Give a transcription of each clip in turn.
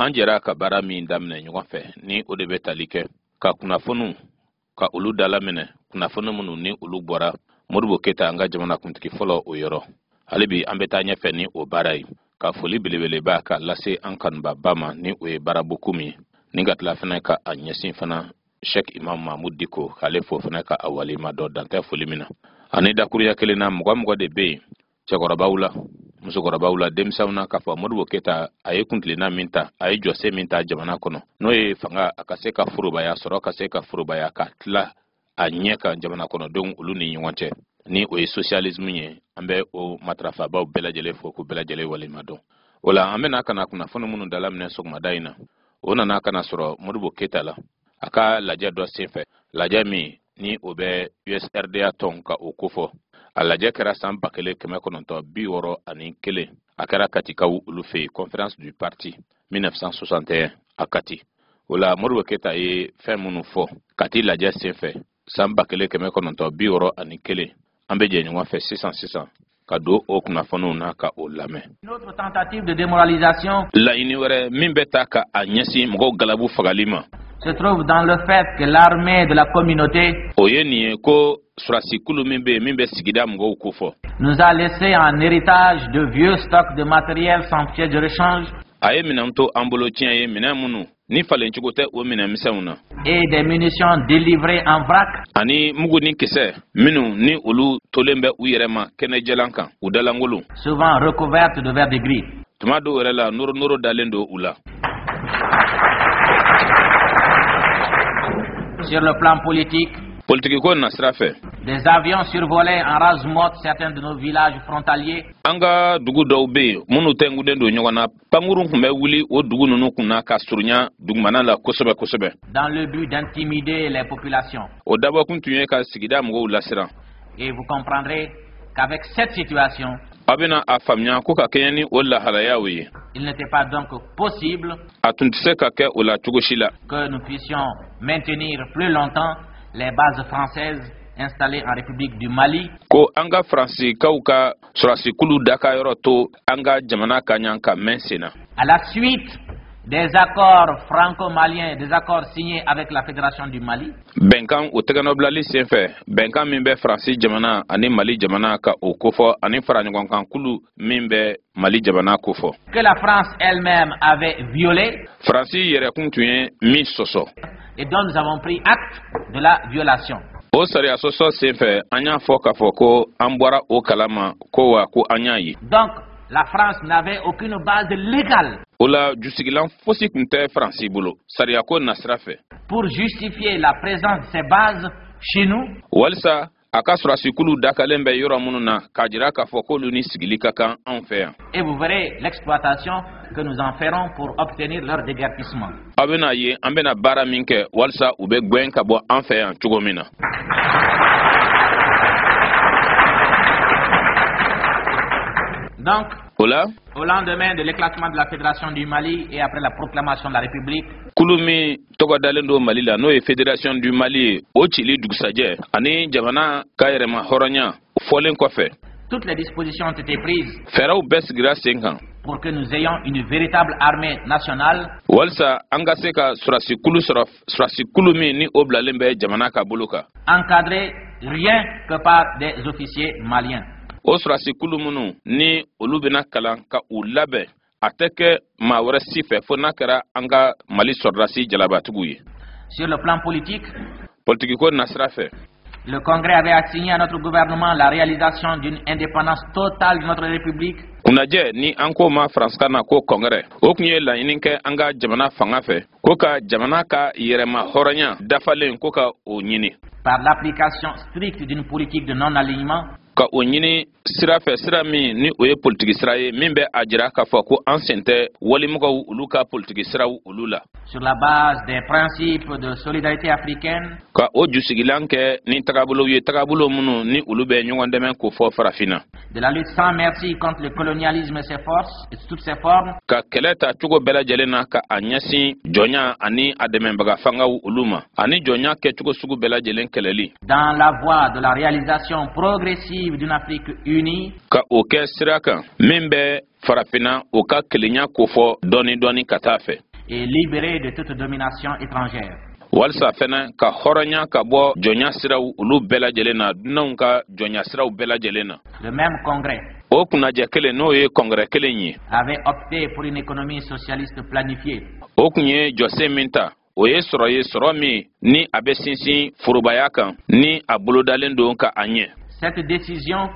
An jɛra ka baara min daminɛ ɲɔgɔn fɛ, ni o de bɛ tali kɛ ka kunnafoniw ka olu dalaminɛ, kunnafoni minnu ni olu bɔra Modibo Keyita, an ka jamanakuntigi fɔlɔ, o yɔrɔ. Hali bi an bɛ taa ɲɛfɛ ni o baara ye, ka foli belebeleba ka lase an kanubaba ma, ni o ye Barabukum ye, ni ka tila fana ka a ɲɛsin fana Sheikh Imam Mahmud Diko, k'ale fo fana ka a walima dɔn dantɛ foli min na. Ani dakuruya kelen na, mɔgɔ mɔgɔ de bɛ yen, cɛkɔrɔbaw la, musokɔrɔbaw la, denmisɛnw na, k'a fɔ Modibo Keyita a ye kuntilenna min ta, a ye jɔsen min ta jamana kɔnɔ, n'o ye fanga a ka se ka forobaya, sɔrɔ ka se ka forobaya ka tila a ɲɛ kan jamana kɔnɔdenw olu ni ɲɔgɔn cɛ, ni o ye socialisme ye, an bɛ o matarafabaw bɛɛ lajɛlen fo k'u bɛɛ lajɛlen walima dɔn. O la, an bɛna ka na kunnafoni minnu dalaminɛ sɔgɔmada in na, o nana ka na sɔrɔ Modibo Keyita la a ka lajɛ dɔ senfɛ, lajɛ min ni o bɛ USRDA tɔn ka o kofɔ. A lajɛ kɛra san 1961, a kɛra Katikaw olu fɛ yen, conférence du parti 1961 a Kati. O la, Modibo Keyita ye fɛn minnu fɔ Kati lajɛ senfɛ san 1961, an bɛ jɛ ɲɔgɔn fɛ sisan sisan ka don o kunnafoniw na ka o lamɛn. Une autre tentative de démoralisation Laɲini wɛrɛ min bɛ ta ka a ɲɛsin mɔgɔw galabu fagali ma se trouve dans le fait que l'armée de la communauté o ye nin ye ko sɔrɔdasikulu min bɛ yen, min bɛ sigida mɔgɔw kofɔ, nous a laissé en héritage de vieux stocks de matériel sans pièces de rechange a ye minɛn to an bolo tiɲɛ ye, minɛn minnu ni falencogo tɛ o minɛn misɛnw na, et des munitions délivrées en vrac. Ani mugu ni kisɛ minnu ni olu tolen bɛ u yɛrɛ ma kɛnɛjalan kan, u dalankolon, souvent recouvertes de verre de gris. Tuma dɔw yɛrɛ la, noro noro dalen don u la. Sur le plan politique, Politikiko nasira fɛ, des avions survolaient en rase motte certains de nos villages frontaliers an ka dugu dɔw bɛ yen minnu tɛnkunnen don ɲɔgɔn na, pankurun tun bɛ wuli o dugu ninnu kunna ka surunya dugumana la kosɛbɛ kosɛbɛ dans le but d'intimider les populations. O dabɔkun tun ye ka sigida mɔgɔw lasiran. Et vous comprendrez qu'avec cette situation, Aw bɛna a faamuya ko ka kɛɲɛ ni o lahalayaw ye, il n'était pas donc possible a tun tɛ se ka kɛ o la cogo si la que nous puissions maintenir plus longtemps les bases françaises installées en République du Mali ko an ka Faransikaw ka sɔrɔdasikulu daka yɔrɔ to an ka jamana ka ɲan ka mɛn sen na. À la suite des accords franco-maliens, des accords signés avec la Fédération du Mali, Bɛnkan o tɛgɛnɔbilali sen fɛ, bɛnkan min bɛ Faransi jamana ani Mali jamana ka o kofɔ, ani faraɲɔgɔnkankulu min bɛ Mali jamana kofɔ, que la France elle-même avait violé Faransi yɛrɛkun tun ye min sɔsɔ, et dont nous avons pris acte de la violation. O sariya sɔsɔ sen fɛ, an y'a fɔ k'a fɔ ko an bɔra o kalama ko wa ko an y'a ye. Donc, la France n'avait aucune base légale O la, jusigilan fosi tun tɛ Faransi bolo sariyako nasira fɛ pour justifier la présence de ces bases chez nous walisa a ka sɔrɔdasikulu dakalen bɛ yɔrɔ minnu na, k'a jira k'a fɔ k'olu ni sigili ka kan anw fɛ yan. Et vous verrez l'exploitation que nous en ferons pour obtenir leur déguerpissement. Aw bɛna ye an bɛna baara min kɛ walisa u bɛ gwɛn ka bɔ an fɛ yan cogo min na. Donc, O la, au lendemain de l'éclatement de la Fédération du Mali et après la proclamation de la République, kulu min tɔgɔ dalen don Mali la, n'o ye Fédération du Mali ye, o cili dugusajɛ ani jamana ka yɛrɛma hɔrɔnya fɔlen kɔfɛ, toutes les dispositions ont été prises fɛɛrɛw bɛɛ sigira sen kan pour que nous ayons une véritable armée nationale walisa an ka se ka sɔrɔdasikulu sɔrɔ, sɔrɔdasikulu min ni o bilalen bɛ jamana ka bolo kan, encadrée rien que par des officiers maliens. O sɔrɔdasikulu minnu ni olu bɛna kalan ka u labɛn, a tɛ kɛ maa wɛrɛ si fɛ fo n'a kɛra an ka Mali sɔrɔdasi jalabatigiw ye. Sur le plan politique, Politikiko nasira fɛ, le Congrès avait assigné à notre gouvernement la réalisation d'une indépendance totale de notre République kunnajɛ ni an ko ma faransikan na ko congrès, o tun ye laɲini kɛ an ka jamana fanga fɛ ko ka jamana ka yɛrɛma hɔrɔnya dafalen, ko ka o ɲini par l'application stricte d'une politique de non-alignement ka o ɲini sira fɛ, sira min ni o ye politiki sira ye min bɛ a jira k'a fɔ ko an sen tɛ walimɔgɔw olu ka politiki siraw olu la, sur la base des principes de solidarité africaine ka o jusigilan kɛ ni tagabolow ye, tagabolo minnu ni olu bɛ ɲɔgɔn dɛmɛ k'o fɔ Farafinna, de la lutte sans merci contre le colonialisme et ses forces et toutes ses formes, ka kɛlɛ ta cogo bɛɛ lajɛlen na ka a ɲɛsin jɔnya ani a dɛmɛbaga fangaw olu ma, ani jɔnya kɛcogo sugu bɛɛ lajɛlen kɛlɛli, dans la voie de la réalisation progressive d'une Afrique unie ka o kɛ sira kan min bɛ Farafinna o ka kelenya kofɔ dɔɔni dɔɔni ka taa fɛ, et libérée de toute domination étrangère. Walisa fɛnɛ ka hɔrɔnya ka bɔ jɔnya siraw olu bɛɛ lajɛlen na, dunanw ka jɔnya siraw bɛɛ lajɛlen na. Le même congrès O kunnajɛ kelen, n'o ye kɔngɛrɛ kelen ye, avait opté pour une économie socialiste planifiée, o kun ye jɔsen min ta, o ye sɔrɔ ye, sɔrɔ min ni a bɛ sinsin forobaya kan, ni a bolodalen don ka a ɲɛ. Cette décision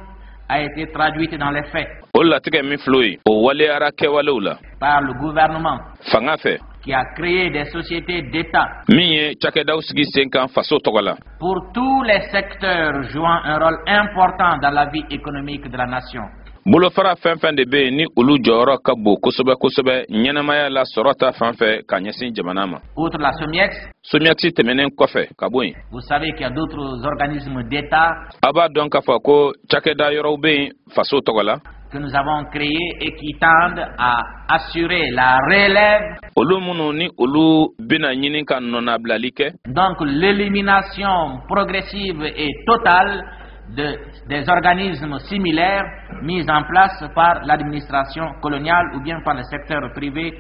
a été traduite dans les faits O latigɛ min filɛ o ye, o waleyara kɛwalew la par le gouvernement fanga fɛ qui a créé des sociétés d'État min ye cakɛdaw sigi sen kan faso tɔgɔ la pour tous les secteurs jouant un rôle important dans la vie économique de la nation. Bolofara fɛn fɛn de bɛ yen ni olu jɔyɔrɔ ka bon kosɛbɛ kosɛbɛ ɲɛnamaya la sɔrɔ ta fan fɛ ka ɲɛsin jamana ma. Outre la SOMIEX, SOMIEX tɛmɛnen kɔfɛ ka bɔ yen, vous savez qu'il y a d'autres organismes d'État a b'a dɔn k'a fɔ ko cakɛda yɔrɔw bɛ yen faso tɔgɔ la que nous avons créés et qui tendent à assurer la relève, olu minnu ni olu bɛna ɲini ka nɔnabilali kɛ, donc l'élimination progressive et totale des organismes similaires mis en place par l'administration coloniale ou bien par le secteur privé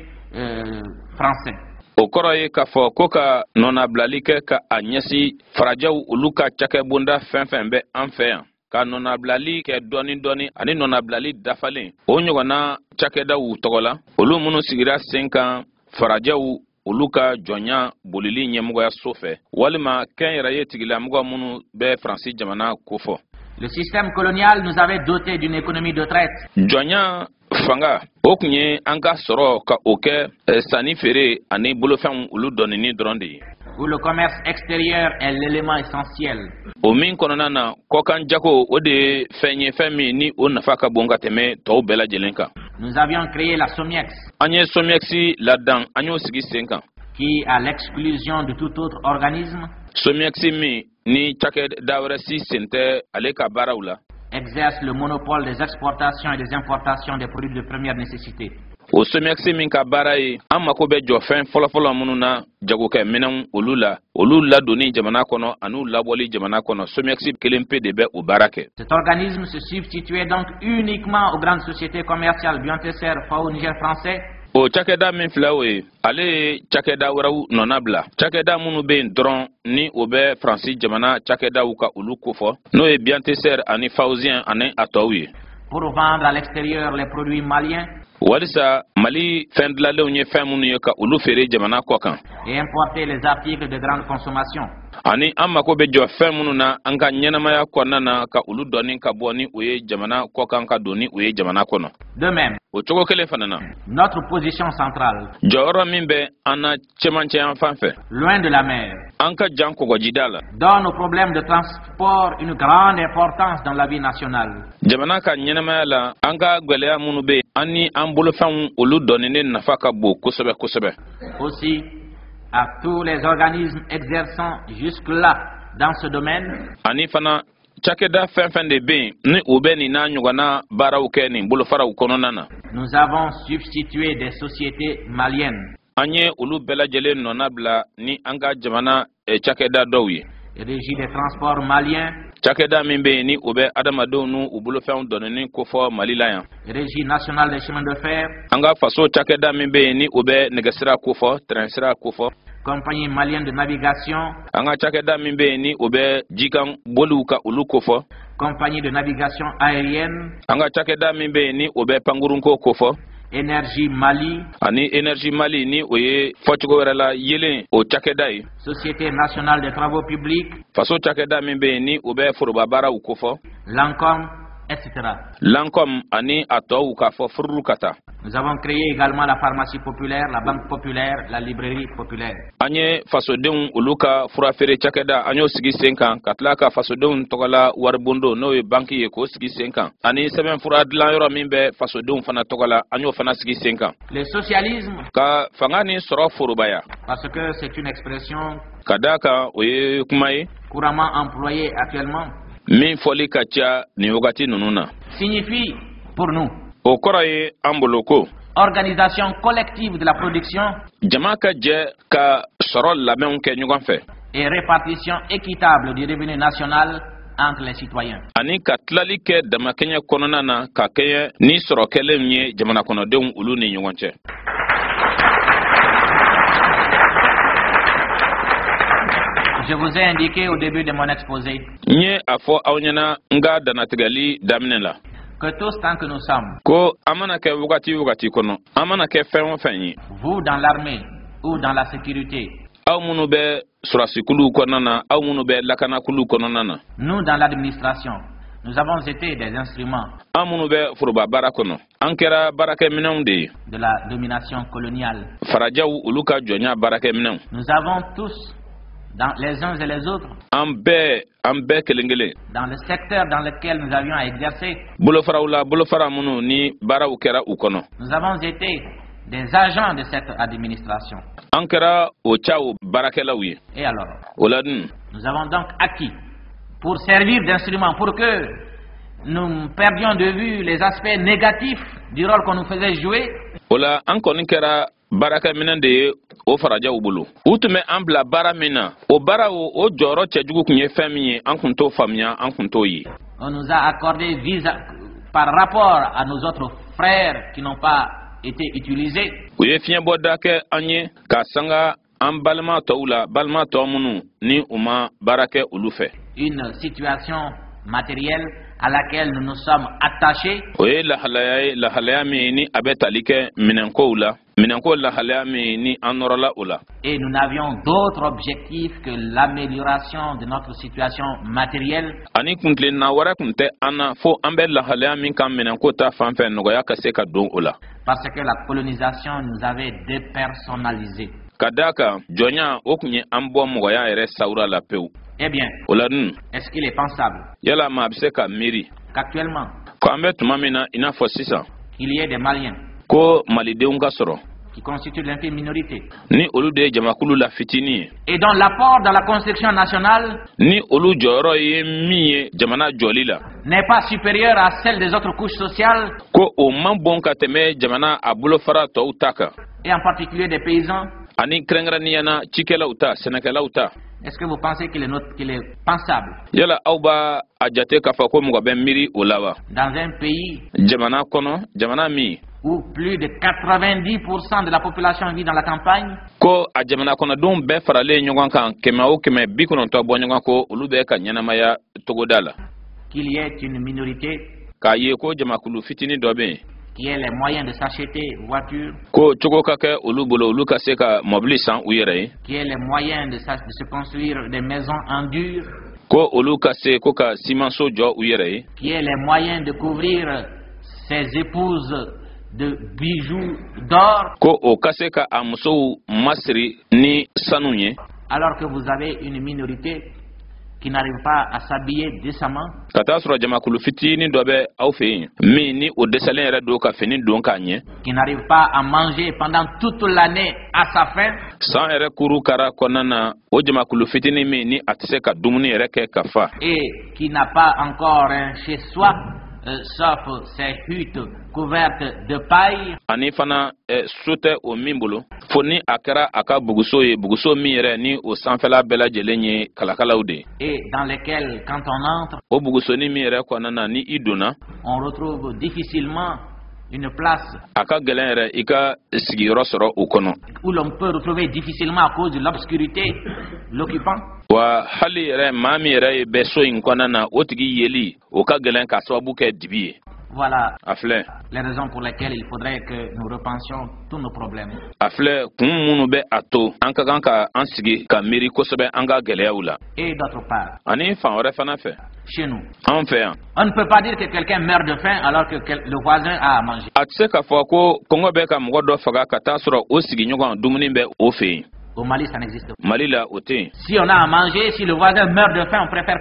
français. O kɔrɔ ye k'a fɔ ko ka nɔnabilali kɛ ka a ɲɛsin farajɛw olu ka cakɛbonda fɛn fɛn bɛ an fɛ yan, ka nɔnabilali kɛ dɔɔni dɔɔni ani nɔnabilali dafalen o ɲɔgɔnna cakɛdaw tɔgɔ la, olu minnu sigira sen kan farajɛw olu ka jɔnya bolili ɲɛmɔgɔyaso fɛ walima kɛnyɛrɛye tigilamɔgɔ minnu bɛ Faransi jamana kofɔ. Le système colonial nous avait doté d'une économie de traite Jɔnya fanga o tun ye an ka sɔrɔ ka o kɛ sanni feere ani bolofɛnw olu dɔnini dɔrɔn de ye, où le commerce extérieur est l'élément essentiel. o min kɔnɔna na kɔkan jago o de ye fɛn ye, fɛn min ni o nafa ka bon ka tɛmɛ tɔw bɛɛ lajɛlen kan. Nous avions créé la SOMIEX An ye SOMIEX ladan, an y'o sigi sen kan, qui, à l'exclusion de tout autre organisme, SOMIEX min ni cakɛda wɛrɛ si sen tɛ ale ka baaraw la, exerce le monopole des exportations et des importations des produits de première nécessité. O SOMIEX min ka baara ye an mako bɛ jɔ fɛn fɔlɔfɔlɔ minnu na, jagokɛ minɛnw olu la, olu ladonni jamana kɔnɔ an'u labɔli jamana kɔnɔ, SOMIEX kelen pe de bɛ o baara kɛ. Cet organisme se substituait donc uniquement aux grandes sociétés commerciales Bian-Tesser, FAO, Niger français, O cakɛda min filɛ o ye, ale ye cakɛda wɛrɛw nɔna bila, cakɛda minnu bɛ yen dɔrɔn ni o bɛ Faransi jamana cakɛdaw ka olu kofɔ, n'o ye Bian-Tesser ani Faozien ani a tɔw ye, pour vendre à l'extérieur les produits maliens walisa Mali fɛn dilanlenw ye fɛn minnu ye, ka olu feere jamana kɔ kan, et importer les articles de grande consommation. ani an mako bɛ jɔ fɛn minnu na an ka ɲɛnamaya kɔnɔna na, ka olu dɔɔni ka bɔ ni o ye jamana kɔ kan ka don ni o ye jamana kɔnɔ. De même, O cogo kelen fana na, notre position centrale, jɔyɔrɔ min bɛ an na cɛmancɛ yan fan fɛ, loin de la mer, an ka jan kɔgɔjida la, donne au problème de transport une grande importance dans la vie nationale. jamana ka ɲɛnamaya la, an ka gwɛlɛya minnu bɛ yen, an ni an bolofɛnw olu dɔɔni nafa ka bon kosɛbɛ kosɛbɛ. Aussi, à tous les organismes exerçant jusque-là dans ce domaine, Ani fana cakɛda fɛn fɛn de bɛ yen ni o bɛ nin n'a ɲɔgɔnna baaraw kɛ nin bolofaraw kɔnɔna na, nous avons substitué des sociétés maliennes, an ye olu bɛɛ lajɛlen nɔna bila ni an ka jamana cakɛda dɔw ye: Régie des transports maliens, cakɛda min bɛ yen ni o bɛ adamadenw n'u u bolofɛnw dɔnni kofɔ Mali la yan, Régie nationale des chemins de fer, an ka faso cakɛda min bɛ yen ni o bɛ nɛgɛsira kofɔ, tɛrɛnsira kofɔ, Compagnie malienne de navigation, an ka cakɛda min bɛ yen ni o bɛ jikan boliw ka olu kofɔ, Compagnie de navigation aérienne, an ka cakɛda min bɛ yen ni o bɛ pankurunko kofɔ, Énergie Mali, ani Énergie Mali, ni o ye fɔcogo wɛrɛ la yelen o cakɛda ye, Société nationale des travaux publics, faso cakɛda min bɛ yen ni o bɛ foroba baaraw kofɔ, l'ANCOM, etc. Lancom ani a tɔw k'a fɔ fururu ka taa. Nous avons créé également la pharmacie populaire, la banque populaire, la librairie populaire. An ye fasodenw olu ka furafeere cakɛda, an y'o sigi sen kan, ka tila ka fasodenw tɔgɔla waribondo, n'o ye banki ye, k'o sigi sen kan, ani sɛbɛn fura dilanyɔrɔ min bɛ fasodenw fana tɔgɔ la, an y'o fana sigi sen kan. Le socialisme, Ka fanga ni sɔrɔ forobaya, parce que c'est une expression ka daa kan o ye kuma ye couramment employée actuellement, min fɔli ka ca nin wagati ninnu na, signifie pour nous o kɔrɔ ye an bolo ko organisation collective de la production jama ka jɛ ka sɔrɔ labɛnw kɛ ɲɔgɔn fɛ et répartition équitable du revenu national entre les citoyens. ani ka tilali kɛ damakɛɲɛ kɔnɔna na ka kɛɲɛ ni sɔrɔ kɛlenw ye jamana kɔnɔdenw olu ni ɲɔgɔn cɛ. Je vous ai indiqué au début de mon exposé N ye a fɔ aw ɲɛna n ka dannatigɛli daminɛ la que tous, tant que nous sommes, ko an mana kɛ wagati wagati kɔnɔ, an mana kɛ fɛn o fɛn ye, vous dans l'armée ou dans la sécurité, aw minnu bɛ sɔrɔdasikuluw kɔnɔna na, aw minnu bɛ lakanakuluw kɔnɔna na, nous dans l'administration, nous avons été des instruments an minnu bɛ foroba baara kɔnɔ, an kɛra baarakɛminɛnw de ye de la domination coloniale. Farajɛw olu ka jɔnya baarakɛminɛnw. Nous avons tous, dans les uns et les autres, An bɛɛ, an bɛɛ kelen kelen, dans le secteur dans lequel nous avions à exercer, bolofaraw la, bolofara minnu ni baaraw kɛra u kɔnɔ, nous avons été des agents de cette administration. an kɛra o caw baarakɛlaw ye. Et alors, O la dun, nous avons donc acquis, pour servir d'instrument, pour que nous perdions de vue les aspects négatifs du rôle qu'on nous faisait jouer, O la an kɔni kɛra baarakɛminɛn de ye o farajɛw bolo. U tun bɛ an bila baara min na, o baara o jɔyɔrɔ cɛjugu tun ye fɛn min ye, an tun t'o faamuya, an tun t'o ye. On nous a accordé visa par rapport à nos autres frères qui n'ont pas été utilisés. U ye fiɲɛbɔda kɛ an ye ka sanga an balima tɔw la, balima tɔ minnu ni u ma baara kɛ olu fɛ. Une situation matérielle à laquelle nous nous sommes attachés. O ye lahalaya ye, lahalaya min ni a bɛ tali kɛ minɛnkow la, minɛnko lahalaya min ni an nɔrɔla o la. Et nous n'avions d'autre objectif que l'amélioration de notre situation matérielle. Ani kuntilenna wɛrɛ tun tɛ an na fo an bɛ lahalaya min kan minɛnko ta fan fɛ, nɔgɔya ka se ka don o la. Parce que la colonisation nous avait dépersonnalisés. Ka d'a kan jɔnya o tun ye an bɔ mɔgɔya yɛrɛ sawura la pewu. Eh bien, O la dun, est-ce qu'il est pensable yala maa bɛ se ka miiri qu'actuellement, ko an bɛ tuma min na i n'a fɔ sisan, il y ait des Maliens ko malidenw ka sɔrɔ qui constituent l'infime minorité ni olu de ye jamakulu la fitinin ye, et dont l'apport dans la construction nationale ni olu jɔyɔrɔ ye min ye jamana jɔli la, n'est pas supérieur à celle des autres couches sociales ko o man bon ka tɛmɛ jamana a bolofara tɔw ta kan, et en particulier des paysans? ani kɛrɛnkɛrɛnnenya na cikɛlaw ta, sɛnɛkɛlaw ta? Est-ce que vous pensez qu'il est pensable Yala aw b'a a jate k'a fɔ ko mɔgɔ bɛ miiri o la wa, dans un pays jamana kɔnɔ, jamana min où plus de 90% de la population vit dans la campagne, ko a jamana kɔnɔdenw bɛɛ faralen ɲɔgɔn kan, 100 o 190 bɔ ɲɔgɔn ko olu bɛ ka ɲɛnamaya togoda la, qu'il y ait une minorité k'a ye ko jamakulu fitinin dɔ bɛ yen qui ait les moyens de s'acheter voiture, ko cogo ka kɛ olu bolo, olu ka se ka mɔbili san u yɛrɛ ye, qui ait les moyens de se construire des maisons en dur, ko olu ka se ko ka simanso jɔ u yɛrɛ ye, qui ait les moyens de couvrir ses épouses de bijoux d'or, ko o ka se ka a musow masiri ni sanu ye, alors que vous avez une minorité qui n'arrive pas à s'habiller décemment, ka taa sɔrɔ jamakulu fitinin dɔ bɛ aw fɛ yen min ni o dɛsɛlen yɛrɛ don ka fini don k'a ɲɛ, qui n'arrive pas à manger pendant toute l'année à sa faim, san yɛrɛ kuru kara kɔnɔna na, o jamakulu fitinin min ni a tɛ se ka dumuni yɛrɛ kɛ ka fa, et qui n'a pas encore un chez-soi, sauf ses huttes couvertes de paille, ani fana so tɛ o min bolo fo ni a kɛra a ka buguso ye, buguso min yɛrɛ ni o sanfɛla bɛɛ lajɛlen ye kalakalaw de ye, et dans lesquelles, quand on entre, o bugusonin min yɛrɛ kɔnɔna na, ni i donna, on retrouve difficilement une place a ka gɛlɛn yɛrɛ i ka sigiyɔrɔ sɔrɔ o kɔnɔ, où l'on peut retrouver difficilement à cause de l'obscurité l'occupant. Wa hali yɛrɛ maa min yɛrɛ ye bɛ so in kɔnɔna na, o tigi yeli o ka gɛlɛn k'a sababu kɛ dibi ye. Voilà A filɛ les raisons pour lesquelles il faudrait que nous repensions tous nos problèmes. A filɛ kun minnu bɛ a to an ka kan ka an sigi ka miiri kosɛbɛ an ka gɛlɛyaw la. Et d'autre part, Ani fan wɛrɛ fana fɛ, chez nous, anw fɛ yan, on ne peut pas dire que quelqu'un meurt de faim alors que le voisin a à manger. a tɛ se k'a fɔ ko kɔngɔ bɛ ka mɔgɔ dɔ faga ka taa sɔrɔ o sigiɲɔgɔn dumuni bɛ o fɛ yen. Au Mali, ça n'existe pas. Mali la, o tɛ yen. Si on a à manger, si le voisin meurt de faim, on préfère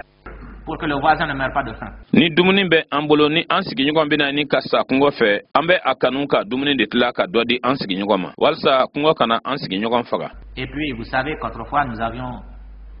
pour que le voisin ne meure pas de faim. Ni dumuni bɛ an bolo, ni an sigiɲɔgɔn bɛna ni ka sa kɔngɔ fɛ, an bɛ a kanu ka dumuni de tila ka dɔ di an sigiɲɔgɔn ma walasa kɔngɔ kana an sigiɲɔgɔn faga. Et puis, vous savez qu'autrefois, nous avions,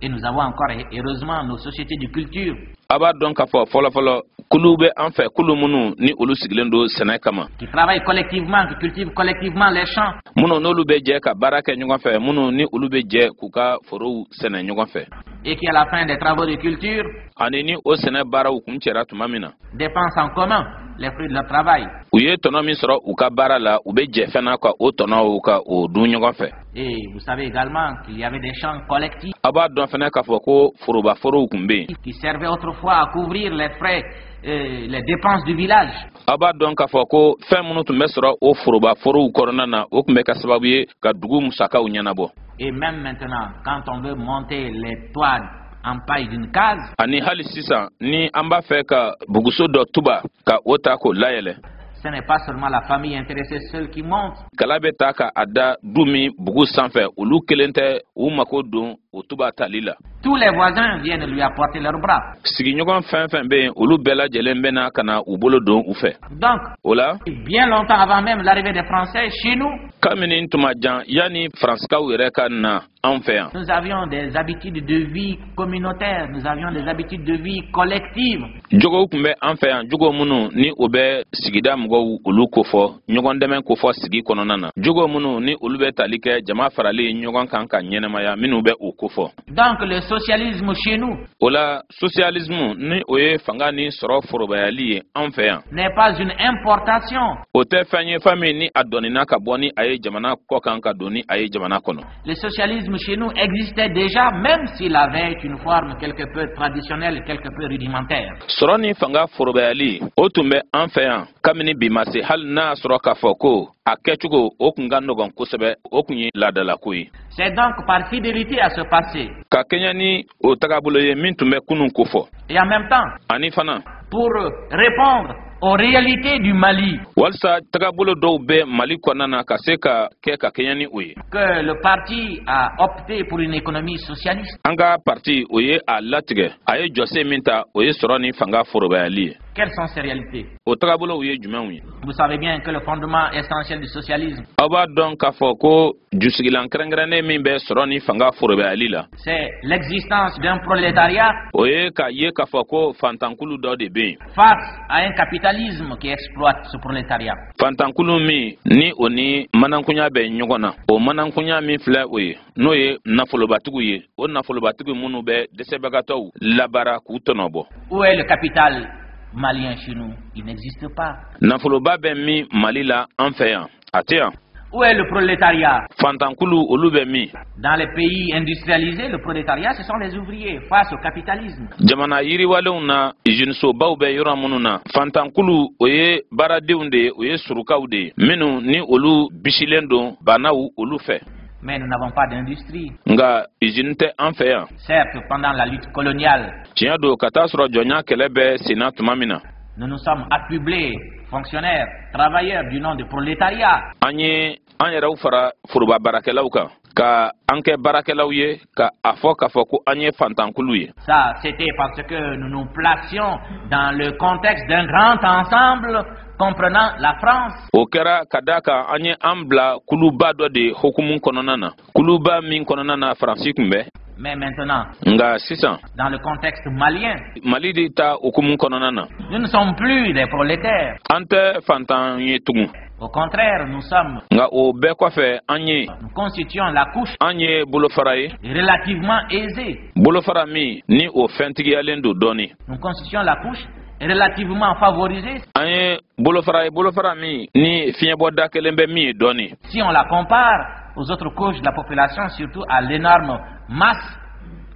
et nous avons encore, heureusement, nos sociétés de culture A b'a dɔn k'a fɔ fɔlɔfɔlɔ kulu bɛ an fɛ, kulu minnu ni olu sigilen don sɛnɛ kama, qui travaillent collectivement, qui cultivent collectivement les champs minnu n'olu bɛ jɛ ka baara kɛ ɲɔgɔn fɛ, minnu ni olu bɛ jɛ k'u ka forow sɛnɛ ɲɔgɔn fɛ, et qui, à la fin des travaux de culture, ani ni o sɛnɛ baaraw kun cɛra tuma min na, dépensent en commun. les fruits de leur travail. U ye tɔnɔ min sɔrɔ u ka baara la, u bɛ jɛ fɛn na ka o tɔnɔw ka o dun ɲɔgɔn fɛ. Et vous savez également qu'il y avait des champs collectifs Aw b'a dɔn fɛnɛ k'a fɔ ko forobaforow tun bɛ yen. qui servaient autrefois à couvrir les frais, les dépenses du village. Aw b'a dɔn k'a fɔ ko fɛn minnu tun bɛ sɔrɔ o forobaforow kɔnɔna na, o tun bɛ kɛ sababu ye ka dugu musakaw ɲɛnabɔ. Et même maintenant, quand on veut monter les toits en paille d'une case, Ani hali sisan, ni an b'a fɛ ka buguso dɔ tuba ka o ta k'o layɛlɛ, ce n'est pas seulement la famille intéressée seule qui monte. kala bɛ ta ka a da du min bugu sanfɛ, olu kelen tɛ u mako don o tuba tali la. Tous les voisins viennent lui apporter leurs bras. Sigiɲɔgɔn fɛn fɛn bɛ yen, olu bɛɛ lajɛlen bɛ na ka na u bolo don u fɛ. Donc, O la, bien longtemps avant même l'arrivée des Français, chez nous, kabini tuma jan yanni Faransikaw yɛrɛ ka na anw fɛ yan, nous avions des habitudes de vie communautaires, nous avions des habitudes de vie collectives. Jogow tun bɛ an fɛ yan, jogo minnu ni o bɛ sigida mɔgɔw olu kofɔ, ɲɔgɔn dɛmɛ kofɔ sigi kɔnɔna na, jogo minnu ni olu bɛ tali kɛ jama farali ɲɔgɔn kan ka ɲɛnɛmaya, minnu bɛ o kofɔ. Donc le socialisme chez nous O la, socialisme, ni o ye fanga ni sɔrɔ forobayali ye anw fɛ yan, n'est pas une importation. o tɛ fɛn ye, fɛn min ni a dɔnina ka bɔ ni a ye jamana kɔ kan ka don ni a ye jamana kɔnɔ. Le socialisme chez nous existait déjà, même s'il avait une forme quelque peu traditionnelle, quelque peu rudimentaire. Sɔrɔ ni fanga forobayali, o tun bɛ an fɛ yan kabini bi ma se, hali n'a y'a sɔrɔ k'a fɔ ko a kɛcogo o kun ka nɔgɔn kosɛbɛ, o kun ye laadalako ye. C'est donc par fidélité à ce passé Ka kɛɲɛ ni o tagabolo ye min tun bɛ kunun kofɔ, et en même temps ani fana pour répondre aux réalités du Mali walisa tagabolo dɔw bɛ Mali kɔnɔna na ka se ka kɛ ka kɛɲɛ ni o ye, que le parti a opté pour une économie socialiste. an ka parti o ye a latigɛ, a ye jɔsen min ta, o ye sɔrɔ ni fanga forobayali ye. Quelles sont ces réalités? O tagabolow ye jumɛnw ye? Vous savez bien que le fondement essentiel du socialisme, Aw b'a dɔn k'a fɔ ko jusigilan kɛrɛnkɛrɛnnen min bɛ sɔrɔ ni fanga forobayali la, c'est l'existence d'un prolétariat o ye k'a ye k'a fɔ ko fantankulu dɔ de bɛ yen, face à un capitalisme qui exploite ce prolétariat. Fantankulu min ni o ni manankunya bɛ ɲɔgɔn na, o manankunya min filɛ o ye, n'o ye nafolobatigiw ye, o nafolobatigiw minnu bɛ dɛsɛbagatɔw labaara k'u tɔnɔ bɔ. Où est le capital malien chez nous? Il n'existe pas. Nafoloba bɛ min Mali la an fɛ yan? A tɛ yan. Où est le prolétariat? Fantankulu, olu bɛ min? Dans les pays industrialisés, le prolétariat, ce sont les ouvriers face au capitalisme. Jamana yiriwalenw na, izinisobaw bɛ yɔrɔ minnu na, fantankulu o ye baaradenw de ye, o ye surukaw de ye minnu ni olu bisilen don banaw olu fɛ. Mais nous n'avons pas d'industrie. Nka izini tɛ an fɛ yan. Certes, pendant la lutte coloniale, Tiɲɛ don, ka taa sɔrɔ jɔnya kɛlɛ bɛ senna tuma min na, nous nous sommes affublés, fonctionnaires, travailleurs du nom de prolétariat. an ye an yɛrɛw fara foroba baarakɛlaw kan ka an kɛ baarakɛlaw ye, ka a fɔ k'a fɔ ko an ye fantankulu ye. Ça, c'était parce que nous nous placions dans le contexte d'un grand ensemble comprenant la France. O kɛra ka da kan an ye an bila kuluba dɔ de hukumu kɔnɔna na, kuluba min kɔnɔna na Faransi tun bɛ. Mais maintenant, Nka sisan, dans le contexte malien, Mali de ta hukumu kɔnɔna na, nous ne sommes plus des prolétaires. an tɛ fantan ye tugun. Au contraire, nous sommes, Nka o bɛɛ kɔfɛ, an ye nous constituons la couche an ye bolofara ye, relativement aisée. bolofara min ni o fɛntigiyalen don dɔɔni. Nous constituons la couche relativement favorisée An ye bolofara ye, bolofara min ni fiɲɛbɔda kelen bɛ min ye dɔɔni, si on la compare aux autres couches de la population, surtout à l'énorme masse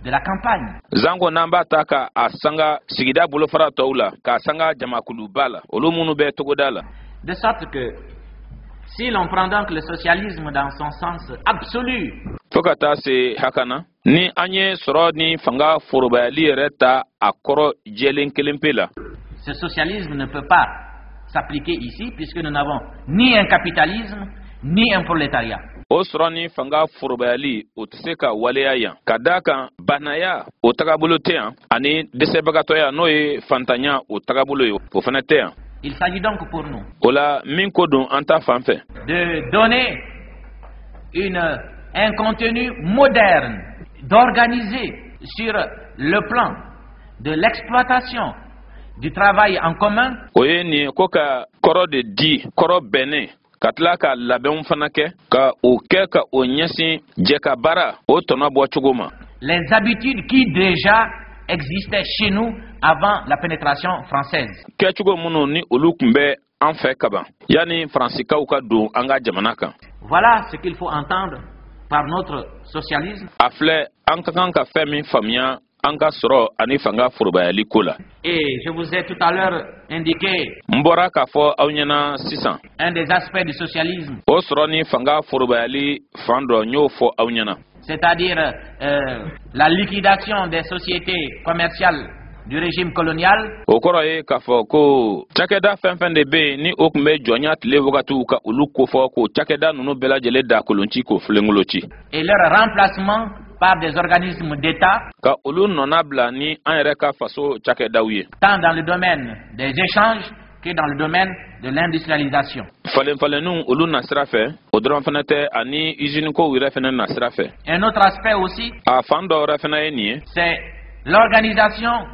de la campagne. Zanko n'an b'a ta ka a sanga sigida bolofara tɔw la, k'a sanga jamakuluba la, olu minnu bɛ togoda la. De sorte que si l'on prend donc le socialisme dans son sens absolu, Fo ka taa se hakana ni an ye sɔrɔ ni fanga forobayali yɛrɛ ta a kɔrɔ jɛlen kelen pe la, ce socialisme ne peut pas s'appliquer ici puisque nous n'avons ni un capitalisme ni un prolétariat. o sɔrɔ ni fanga forobayali, o tɛ se ka waleya yan, ka daa kan banaya o tagabolo tɛ yan, ani dɛsɛbagatɔya, n'o ye fantanya o tagabolo ye, o fana tɛ yan. Il s'agit donc pour nous O la, min ko don an ta fan fɛ, de donner un contenu moderne, d'organiser sur le plan de l'exploitation du travail en commun o ye nin ye ko ka kɔrɔ de di, kɔrɔ bɛnnen, ka tila ka labɛnw fana kɛ ka o kɛ ka o ɲɛsin jɛ ka baara o tɔnɔ bɔ cogo ma, les habitudes qui déjà existaient chez nous avant la pénétration française. Kɛcogo minnu ni olu tun bɛ an fɛ kaban yanni Faransikaw ka don an ka jamana kan. Voilà ce qu'il faut entendre par notre socialisme. A filɛ, an ka kan ka fɛn min faamuya an ka sɔrɔ ani fanga forobayali ko la. Et je vous ai tout à l'heure indiqué N bɔra k'a fɔ aw ɲɛna sisan un des aspects du socialisme, o sɔrɔ ni fanga forobayali fan dɔ, n y'o fɔ aw ɲɛna, c'est-à-dire la liquidation des sociétés commerciales du régime colonial. O kɔrɔ ye k'a fɔ ko cakɛda fɛn fɛn de bɛ yen ni o tun bɛ jɔnya tile wagatiw ka olu kofɔ, k'o cakɛda ninnu bɛɛ lajɛlen da kolon ci, k'o filenkolo ci, et leur remplacement par des organismes d'État, ka olu nɔna bila ni an yɛrɛ ka faso cakɛdaw ye, tant dans le domaine des échanges que dans le domaine de l'industrialisation. Falen falenniw olu nasira fɛ, o dɔrɔn fana tɛ, ani usinikow yɛrɛ fana nasira fɛ. Un autre aspect aussi, A fan dɔ wɛrɛ fana ye nin ye, c'est l'organisation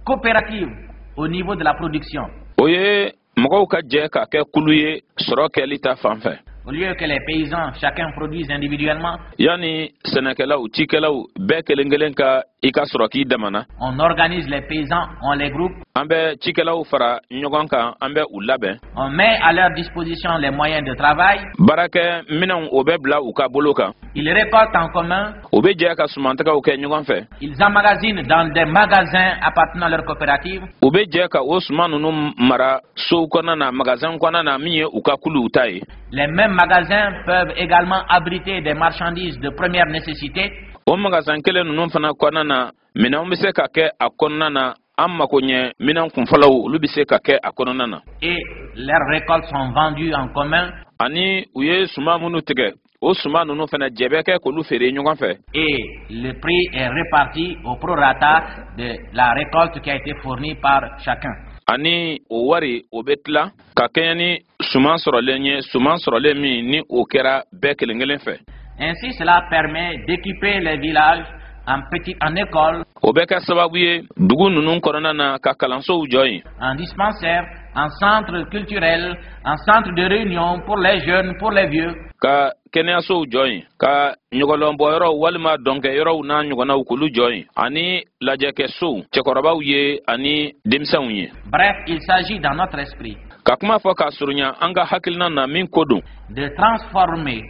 coopérative au niveau de la production. O ye mɔgɔw ka jɛ ka kɛ kulu ye sɔrɔ kɛli ta fan fɛ. Au lieu que les paysans, chacun produise individuellement, Yanni sɛnɛkɛlaw, cikɛlaw bɛɛ kelen kelen ka i ka sɔrɔ k'i damana, on organise les paysans, on les groupe, an bɛ cikɛlaw fara ɲɔgɔn kan, an bɛ u labɛn, on met à leur disposition les moyens de travail, baarakɛ minɛnw o bɛ bila u ka bolo kan, ils récoltent en commun, u bɛ jɛ ka sumantigɛw kɛ ɲɔgɔn fɛ, ils emmagasinent dans des magasins appartenant à leur coopérative, u bɛ jɛ ka o suman ninnu mara sow kɔnɔna na, magasin kɔnɔna na min ye u ka kuluw ta ye. Les mêmes magasins peuvent également abriter des marchandises de première nécessité. O magasin kelen ninnu fana kɔnɔna na, minɛnw bɛ se ka kɛ a kɔnɔna na, an mako ɲɛ minɛn kunfɔlɔw, olu bɛ se ka kɛ a kɔnɔna na. Et leurs récoltes sont vendues en commun. Ani u ye suman minnu tigɛ, o suman ninnu fana, jɛ bɛ kɛ k'olu feere ɲɔgɔn fɛ. Et le prix est réparti au prorata de la récolte qui a été fournie par chacun. Ani o wari o bɛ tila ka kɛɲɛ ni suman sɔrɔlen ye, suman sɔrɔlen min ni o kɛra bɛɛ kelen kelen fɛ. Ainsi, cela permet d'équiper les villages en, petit, en écoles, O bɛ kɛ sababu ye dugu ninnu kɔnɔna na ka kalansow jɔ yen, en dispensaires, en centres culturels, en centres de réunion pour les jeunes, pour les vieux. Ka kɛnɛyasow jɔ yen, ka ɲɔgɔlɔnbɔyɔrɔw walima dɔnkɛyɔrɔw n'a ɲɔgɔnnaw k'olu jɔ yen, ani lajɛkɛsow cɛkɔrɔbaw ye ani denmisɛnw ye. Bref, il s'agit dans notre esprit Ka kuma fɔ k'a surunya, an ka hakilina na min ko don, de transformer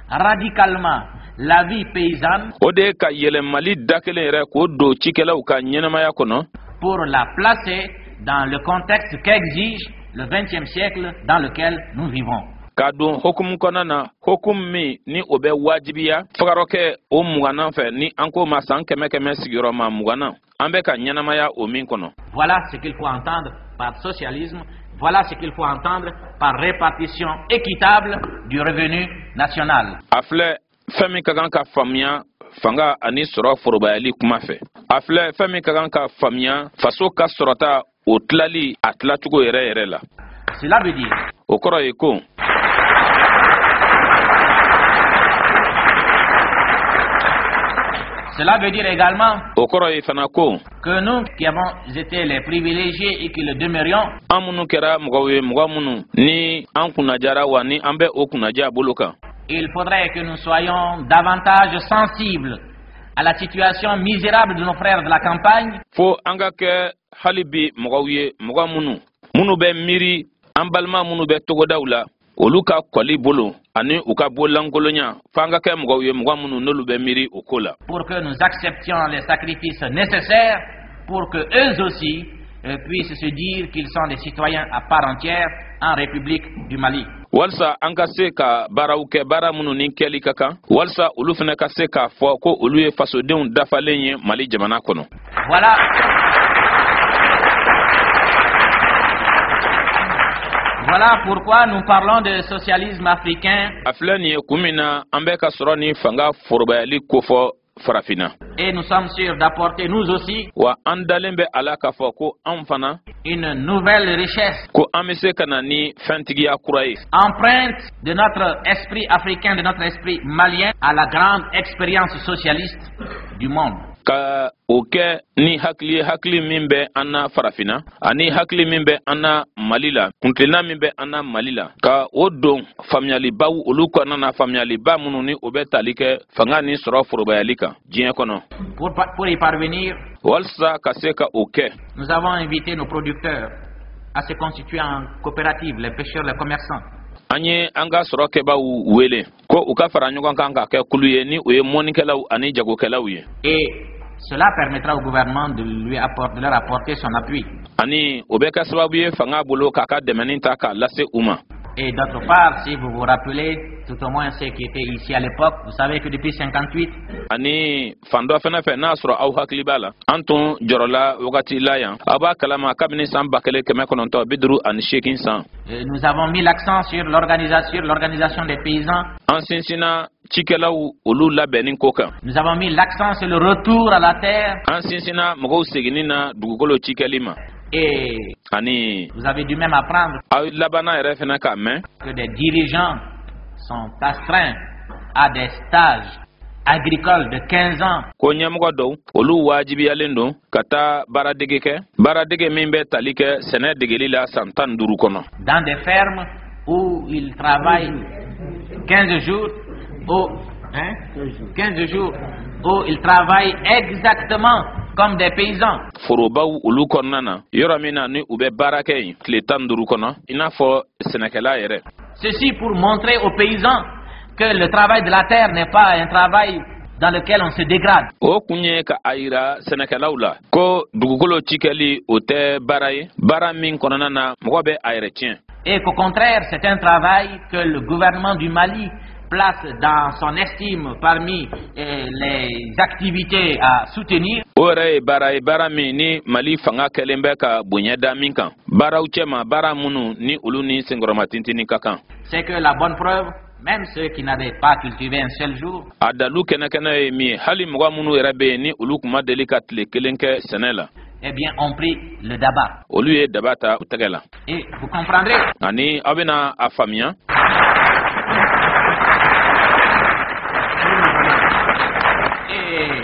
radicalement la vie paysanne o de ye ka yɛlɛmali da kelen yɛrɛ k'o don cikɛlaw ka ɲɛnamaya kɔnɔ, pour la placer dans le contexte qu'exige le XXe siècle dans lequel nous vivons. Ka don hokumu kɔnɔna na, hokumu min ni o bɛ wajibiya fagarɔkɛ o 20nan fɛ, ni an k'o ma san 120nan, an bɛ ka ɲɛnamaya o min kɔnɔ. Voilà ce qu'il faut entendre par socialisme, voilà ce qu'il faut entendre par répartition équitable du revenu national. A filɛ fɛn min ka kan ka faamuya fanga ani sɔrɔ forobayali kuma fɛ. A filɛ fɛn min ka kan ka faamuya faso ka sɔrɔta o tilali a tilacogo yɛrɛ yɛrɛ la. Cela veut dire O kɔrɔ ye ko Cela veut dire également O kɔrɔ ye fana ko que nous qui avons été les privilégiés et qui le demeurions, an minnu kɛra mɔgɔw ye, mɔgɔ minnu ni an kunnajara wa ni an bɛ o kunnaja bolo kan, il faudrait que nous soyons davantage sensibles à la situation misérable de nos frères de la campagne fo an ka kɛ hali bi mɔgɔw ye, mɔgɔ minnu bɛ miiri an balima minnu bɛ togodaw la, olu ka kɔli bolo ani u ka bolankolonya. F'an ka kɛ mɔgɔw ye, mɔgɔ minnu n'olu bɛ miiri o ko la, pour que nous acceptions les sacrifices nécessaires pour que eux aussi puissent se dire qu'ils sont des citoyens à part entière en République du Mali. Walisa an ka se ka baaraw kɛ, baara minnu ni kɛli ka kan, walisa olu fana ka se k'a fɔ ko olu ye fasodenw dafalen ye Mali jamana kɔnɔ. Voilà. Voilà pourquoi nous parlons de socialisme africain A filɛ nin ye kun min na an bɛ ka sɔrɔ ni fanga forobayali kofɔ Farafinna, et nous sommes sûrs d'apporter nous aussi wa an dalen bɛ a la k'a fɔ ko anw fana une nouvelle richesse ko an bɛ se ka na ni fɛntigiya kura ye, empreinte de notre esprit africain, de notre esprit malien à la grande expérience socialiste du monde. Ka o kɛ ni hakili ye, hakili min bɛ an na Farafinna ani hakili min bɛ an na Mali la, kuntilenna min bɛ an na Mali la, ka o don faamuyalibaw olu kɔnɔna na, faamuyaliba minnu ni o bɛ tali kɛ fanga ni sɔrɔ forobayali kan diɲɛ kɔnɔ. Pour y parvenir, Walasa ka se ka o kɛ, nous avons invité nos producteurs à se constituer en coopérative, les pêcheurs, les commerçants. An ye an ka sɔrɔ kɛbaw wele ko u ka fara ɲɔgɔn kan ka kɛ kulu ye, ni o ye mɔnikɛlaw ani jagokɛlaw ye. Et cela permettra au gouvernement de leur apporter son appui. Ani o bɛ kɛ sababu ye fanga bolo k'a ka dɛmɛni ta k'a lase u ma. Et d'autre part, si vous vous rappelez, tout au moins ceux qui étaient ici à l'époque, vous savez que depuis 58, Ani fan dɔ fɛnɛ fɛ, n'a sɔrɔ aw hakili b'a la, an tun jɔrɔla wagati la yan, aw b'a kalama kabini san 1958 san, nous avons mis l'accent sur l'organisation des paysans. An sinsinna cikɛlaw olu labɛnni ko kan. Nous avons mis l'accent sur le retour à la terre. An sinsinna mɔgɔw seginni na dugukolo cikɛli ma. Et Ani vous avez dû même apprendre aw labanna yɛrɛ fɛnɛ k'a mɛn que des dirigeants sont astreints à des stages agricoles de 15 ans ko ɲɛmɔgɔ dɔw olu wajibiyalen don ka taa baaradege kɛ, baaradege min bɛ tali kɛ sɛnɛ degeli la san 15 kɔnɔ, dans des fermes où ils travaillent 15 jours, où, hein, 15 jours, où ils travaillent exactement comme des paysans. Forobaw olu kɔnɔna na, yɔrɔ min na ni u bɛ baara kɛ yen tile 15 kɔnɔ i n'a fɔ sɛnɛkɛla yɛrɛ. Ceci pour montrer aux paysans que le travail de la terre n'est pas un travail dans lequel on se dégrade. O kun ye ka a yira sɛnɛkɛlaw la ko dugukolo cikɛli, o tɛ baara ye, baara min kɔnɔna na mɔgɔ bɛ a yɛrɛ tiɲɛ. Et qu'au contraire, c'est un travail que le gouvernement du Mali place dans son estime parmi les activités à soutenir. O yɛrɛ ye baara ye, baara min ni Mali fanga kɛlen bɛ ka bonya da min kan baaraw cɛma, baara minnu ni olu ni senkɔrɔmatintini ka kan. C'est que la bonne preuve, même ceux qui n'avaient pas cultivé un seul jour, A dalu kɛnɛkɛnɛ ye min ye, hali mɔgɔ minnu yɛrɛ bɛ yen ni olu kun ma deli ka tile kelen kɛ sɛnɛ la, eh bien, ont pris le daba. olu ye daba ta u tɛgɛ la. Et vous comprendrez Ani aw bɛna a faamuya et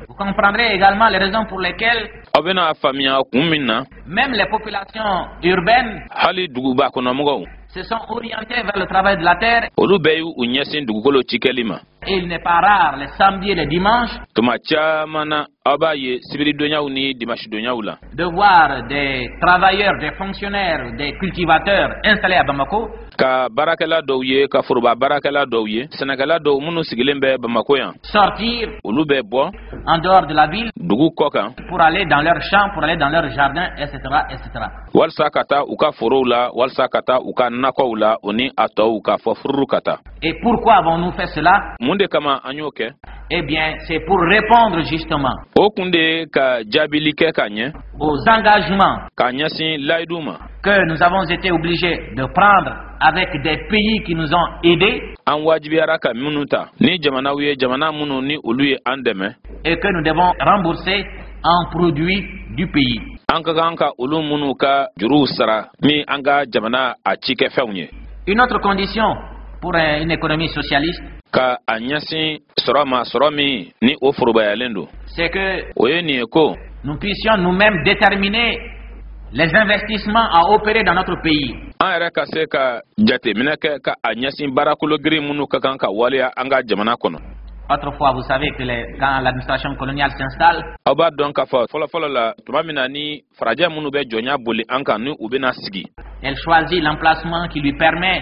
vous comprendrez également les raisons pour lesquelles aw bɛna a faamuya kun min na même les populations urbaines hali duguba kɔnɔmɔgɔw se sont orientées vers le travail de la terre. olu bɛɛ y'u u ɲɛsin dugukolo cikɛli ma. Et il n'est pas rare, les samedis et les dimanches, Tuma caman na, aw b'a ye sibiridonyaw ni dimasidonyaw la, de voir des travailleurs, des fonctionnaires, des cultivateurs installés à Bamako ka baarakɛla dɔw ye, ka foroba baarakɛla dɔw ye, sɛnɛkɛla dɔw minnu sigilen bɛ Bamako yan, sortir olu bɛ bɔ en dehors de la ville dugu kɔ kan pour aller dans leurs champs, pour aller dans leurs jardins, etc., etc. walisa ka taa u ka forow la, walisa ka taa u ka nakɔw la, o ni a tɔw k'a fɔ fururu ka taa. Et pourquoi avons-nous fait cela? Mun de kama an y'o kɛ? Eh bien, c'est pour répondre justement O kun de ye ka jaabili kɛ ka ɲɛ aux engagements k'a ɲɛsin layidu ma que nous avons été obligés de prendre avec des pays qui nous ont aidés an wajibiyara ka minnu ta ni jamanaw ye, jamana minnu ni olu ye an dɛmɛ, et que nous devons rembourser en produits du pays. an ka kan ka olu minnu ka juruw sara ni an ka jamana a cikɛfɛnw ye. Une autre condition pour une économie socialiste, Ka a ɲɛsin sɔrɔ ma, sɔrɔ min ni o forobayalen don, c'est que o ye nin ye ko nous puissions nous-mêmes déterminer les investissements à opérer dans notre pays. an yɛrɛ ka se ka jateminɛ kɛ ka a ɲɛsin baarakolo girin minnu ka kan ka waleya an ka jamana kɔnɔ. Autrefois, vous savez que quand l'administration coloniale s'installe, Aw b'a dɔn k'a fɔ fɔlɔfɔlɔ la, tuma min na ni farajɛ minnu bɛ jɔnya boli an kan, ni u bɛna sigi, elle choisit l'emplacement qui lui permet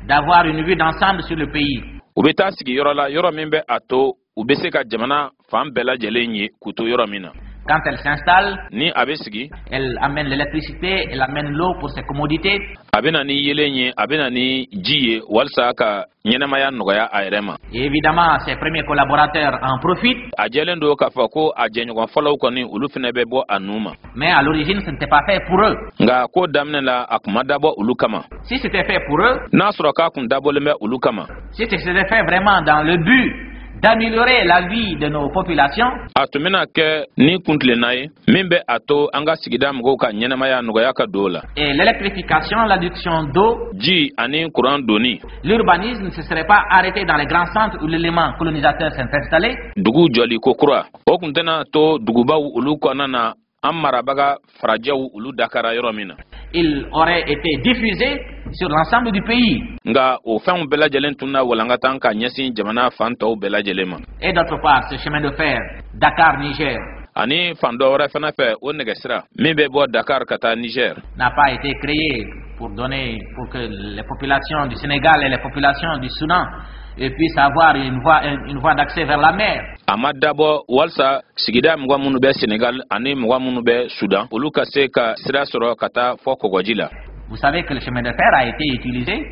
d'avoir une vue d'ensemble sur le pays. u bɛ taa sigi yɔrɔ la, yɔrɔ min bɛ a to u bɛ se ka jamana fan bɛɛ lajɛlen ye k'u to yɔrɔ min na. Quand elle s'installe, Ni a bɛ sigi, elle amène l'électricité, elle amène l'eau pour ses commodités. a bɛ na ni yelen ye, a bɛ na ni ji ye walisa ka ɲɛnɛmaya nɔgɔya a yɛrɛ ma. Et évidemment, ses premiers collaborateurs en profitent. A jɛlen don k'a fɔ ko a jɛɲɔgɔn fɔlɔw kɔni, olu fɛnɛ bɛ bɔ a nu ma. Mais à l'origine, ce n'était pas fait pour eux. Nka ko daminɛ la, a kun ma dabɔ olu kama. Si c'était fait pour eux, N'a sɔrɔ k'a kun dabɔlen bɛ olu kama, si c'était fait vraiment dans le but d'améliorer la vie de nos populations. A tun bɛna kɛ ni kuntilenna ye min bɛ a to an ka sigida mɔgɔw ka ɲɛnamaya nɔgɔya ka don o la. Et l'électrification, l'adduction d'eau, ji ani kuran donni, l'urbanisme ne se serait pas arrêté dans les grands centres où l'élément colonisateur s'est installé. Dugu jɔli ko kura, o tun tɛna to dugubaw olu kɔnɔna na, an marabaga farajɛw olu dakara yɔrɔ min na. Il aurait été diffusé sur l'ensemble du pays. Nka o fɛnw bɛɛ lajɛlen tun na walankata ka ɲɛsin jamana fan tɔw bɛɛ lajɛlen ma. Et d'autre part, ce chemin de fer Dakar-Niger Ani fan dɔ wɛrɛ fana fɛ, o nɛgɛsira min bɛ bɔ Dakar ka taa Niger n'a pas été créé pour donner, pour que les populations du Sénégal et les populations du Soudan puissent avoir une voie d'accès vers la mer. A ma dabɔ walisa sigida mɔgɔ minnu bɛ Senegal ani mɔgɔ minnu bɛ Sudan, olu ka se ka sira sɔrɔ ka taa fɔ kɔgɔji la. Vous savez que le chemin de fer a été utilisé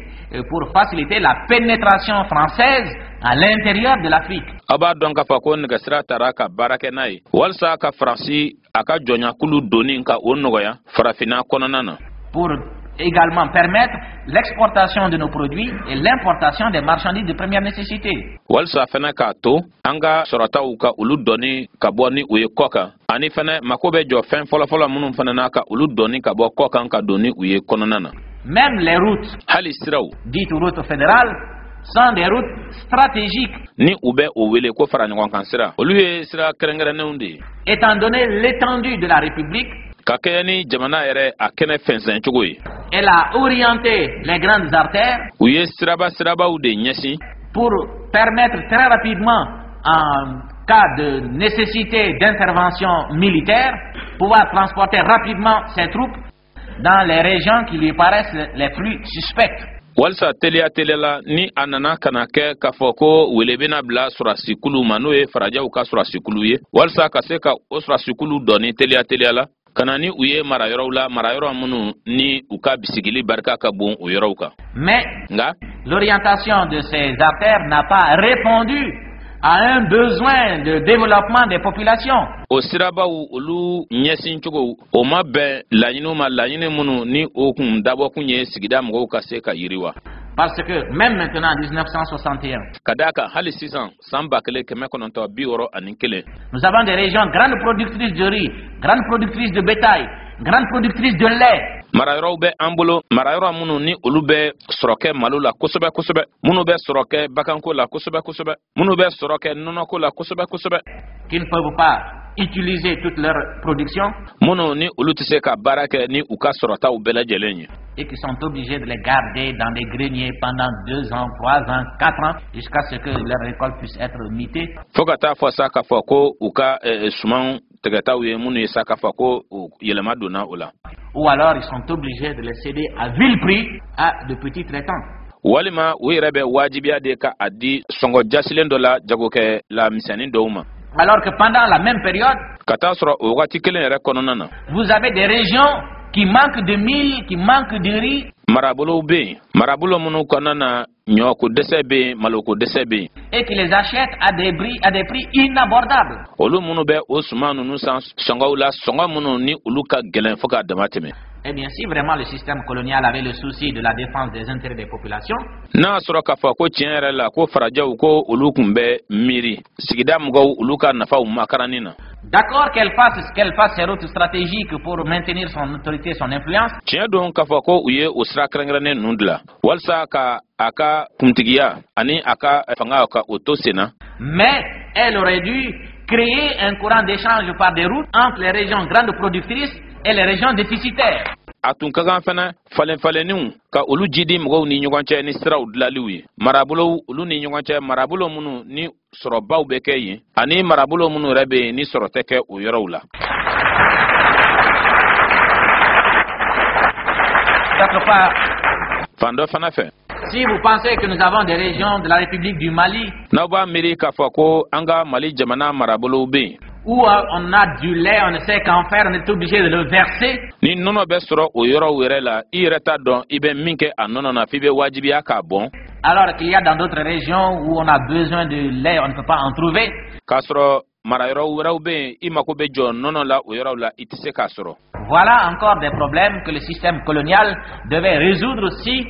pour faciliter la pénétration française à l'intérieur de l'Afrique. Aw b'a dɔn k'a fɔ ko nɛgɛsira tara ka baara kɛ n'a ye walisa ka Faransi a ka jɔnyakulu donni ka o nɔgɔya Farafinna kɔnɔna na. Pour également permettre l'exportation de nos produits et l'importation des marchandises de première nécessité. Walisa fɛnɛ k'a to an ka sɔrɔtaw ka olu dɔnni ka bɔ ni u ye kɔ kan, ani fɛnɛ mako bɛ jɔ fɛn fɔlɔfɔlɔ minnu fɛnɛ na, ka olu dɔnni ka bɔ kɔ kan ka don ni u ye kɔnɔna na. Même les routes, Hali siraw, dites routes fédérales, sont des routes stratégiques. ni u bɛ o wele ko fara ɲɔgɔn kan sira, olu ye sira kɛrɛnkɛrɛnnenw de ye. Étant donné l'étendue de la République, Ka kɛɲɛ ni jamana yɛrɛ a kɛnɛ fɛnsɛn cogo ye, elle a orienté les grandes artères u ye siraba sirabaw de ɲɛsin pour permettre très rapidement, en cas de nécessité d'intervention militaire, pouvoir transporter rapidement ses troupes dans les régions qui lui paraissent les plus suspectes. Walisa teliya teliya la, ni a nana ka na kɛ k'a fɔ ko wele bɛna bila sɔrɔdasikulu ma, n'o ye farajɛw ka sɔrɔdasikulu ye, walisa ka se ka o sɔrɔdasikulu dɔɔni teliya teliya la ka na ni u ye marayɔrɔw la, marayɔrɔ minnu ni u ka bisigili barika ka bon o yɔrɔw kan. Mais Nka l'orientation de ces artères n'a pas répondu à un besoin de développement des populations. O sirabaw olu ɲɛsin cogo, o ma bɛn laɲiniw ma, laɲini minnu ni o kun dabɔkun ye sigida mɔgɔw ka se ka yiriwa. Parce que même maintenant, en 1961, Ka d'a kan hali sisan, san 1961, nous avons des régions grandes productrices de riz, grandes productrices de bétail, grandes productrices de lait, marayɔrɔw bɛ an bolo, marayɔrɔ minnu ni olu bɛ sɔrɔ kɛ malo la kosɛbɛ kosɛbɛ, minnu bɛ sɔrɔ kɛ baganko la kosɛbɛ kosɛbɛ, minnu bɛ sɔrɔ kɛ nɔnɔko la kosɛbɛ kosɛbɛ, qui ne peuvent pas utiliser toute leur production minnu ni olu tɛ se ka baara kɛ ni u ka sɔrɔtaw bɛɛ lajɛlen ye, et qui sont obligés de les garder dans des greniers pendant 2 ans, 3 ans, 4 ans, jusqu'à ce que leur récolte puisse être mitée. Fo ka taa fɔ sa k'a fɔ ko u ka sumanw tigɛtaw ye minnu ye sa, k'a fɔ ko o yɛlɛma donna o la. Ou alors ils sont obligés de les céder à vil prix à de petits traitants. Walima u yɛrɛ bɛ wajibiya de ka a di sɔngɔ jasilen dɔ la jagokɛ la misɛnnin dɔw ma. Alors que pendant la même période, Ka taa sɔrɔ o wagati kelen yɛrɛ kɔnɔna na, vous avez des régions qui manquent de mil, qui manquent de riz, marabolow bɛ yen, marabolo minnu kɔnɔna na ɲɔko dɛsɛ bɛ yen, maloko dɛsɛ bɛ yen, et qui les achètent à des prix inabordables. Olu minnu bɛ o suman ninnu san sɔngɔw la, sɔngɔ minnu ni olu ka gɛlɛn fo k'a dama tɛmɛ. Eh bien, si vraiment le système colonial avait le souci de la défense des intérêts des populations, N'a y'a sɔrɔ k'a fɔ ko tiɲɛ yɛrɛ la ko farajɛw ko olu tun bɛ miiri sigida mɔgɔw olu ka nafaw makaranni na, d'accord qu'elle fasse ses routes stratégiques pour maintenir son autorité, son influence, tiɲɛ don k'a fɔ ko u ye o sira kɛrɛnkɛrɛnnen ninnu dilan walisa ka a ka kuntigiya ani a ka fanga ka o to sen na, mais elle aurait dû créer un courant d'échange par des routes entre les régions grandes productrices et les régions déficitaires. A tun ka kan fana falen falenniw ka olu jidi mɔgɔw ni ɲɔgɔn cɛ ni siraw dilaliw ye marabolow olu ni ɲɔgɔn cɛ, marabolo minnu ni sɔrɔbaw bɛ kɛ yen ani marabolo minnu yɛrɛ bɛ yen ni sɔrɔ tɛ kɛ o yɔrɔw la. D'autre part, Fan dɔ fana fɛ, si vous pensez que nous avons des régions de la République du Mali n'aw b'a miiri k'a fɔ ko an ka Mali jamana marabolow bɛ yen où on a du lait, on ne sait qu'en faire, on est obligé de le verser, ni nɔnɔ bɛ sɔrɔ o yɔrɔw yɛrɛ la, i yɛrɛ t'a dɔn i bɛ min kɛ a nɔnɔ na, f'i bɛ wajibiya k'a bɔn, alors qu'il y a dans d'autres régions où on a besoin de lait, on ne peut pas en trouver. K'a sɔrɔ marayɔrɔ wɛrɛw bɛ yen, i mako bɛ jɔ nɔnɔ la o yɔrɔw la, i tɛ se k'a sɔrɔ. Voilà encore des problèmes que le système colonial devait résoudre si,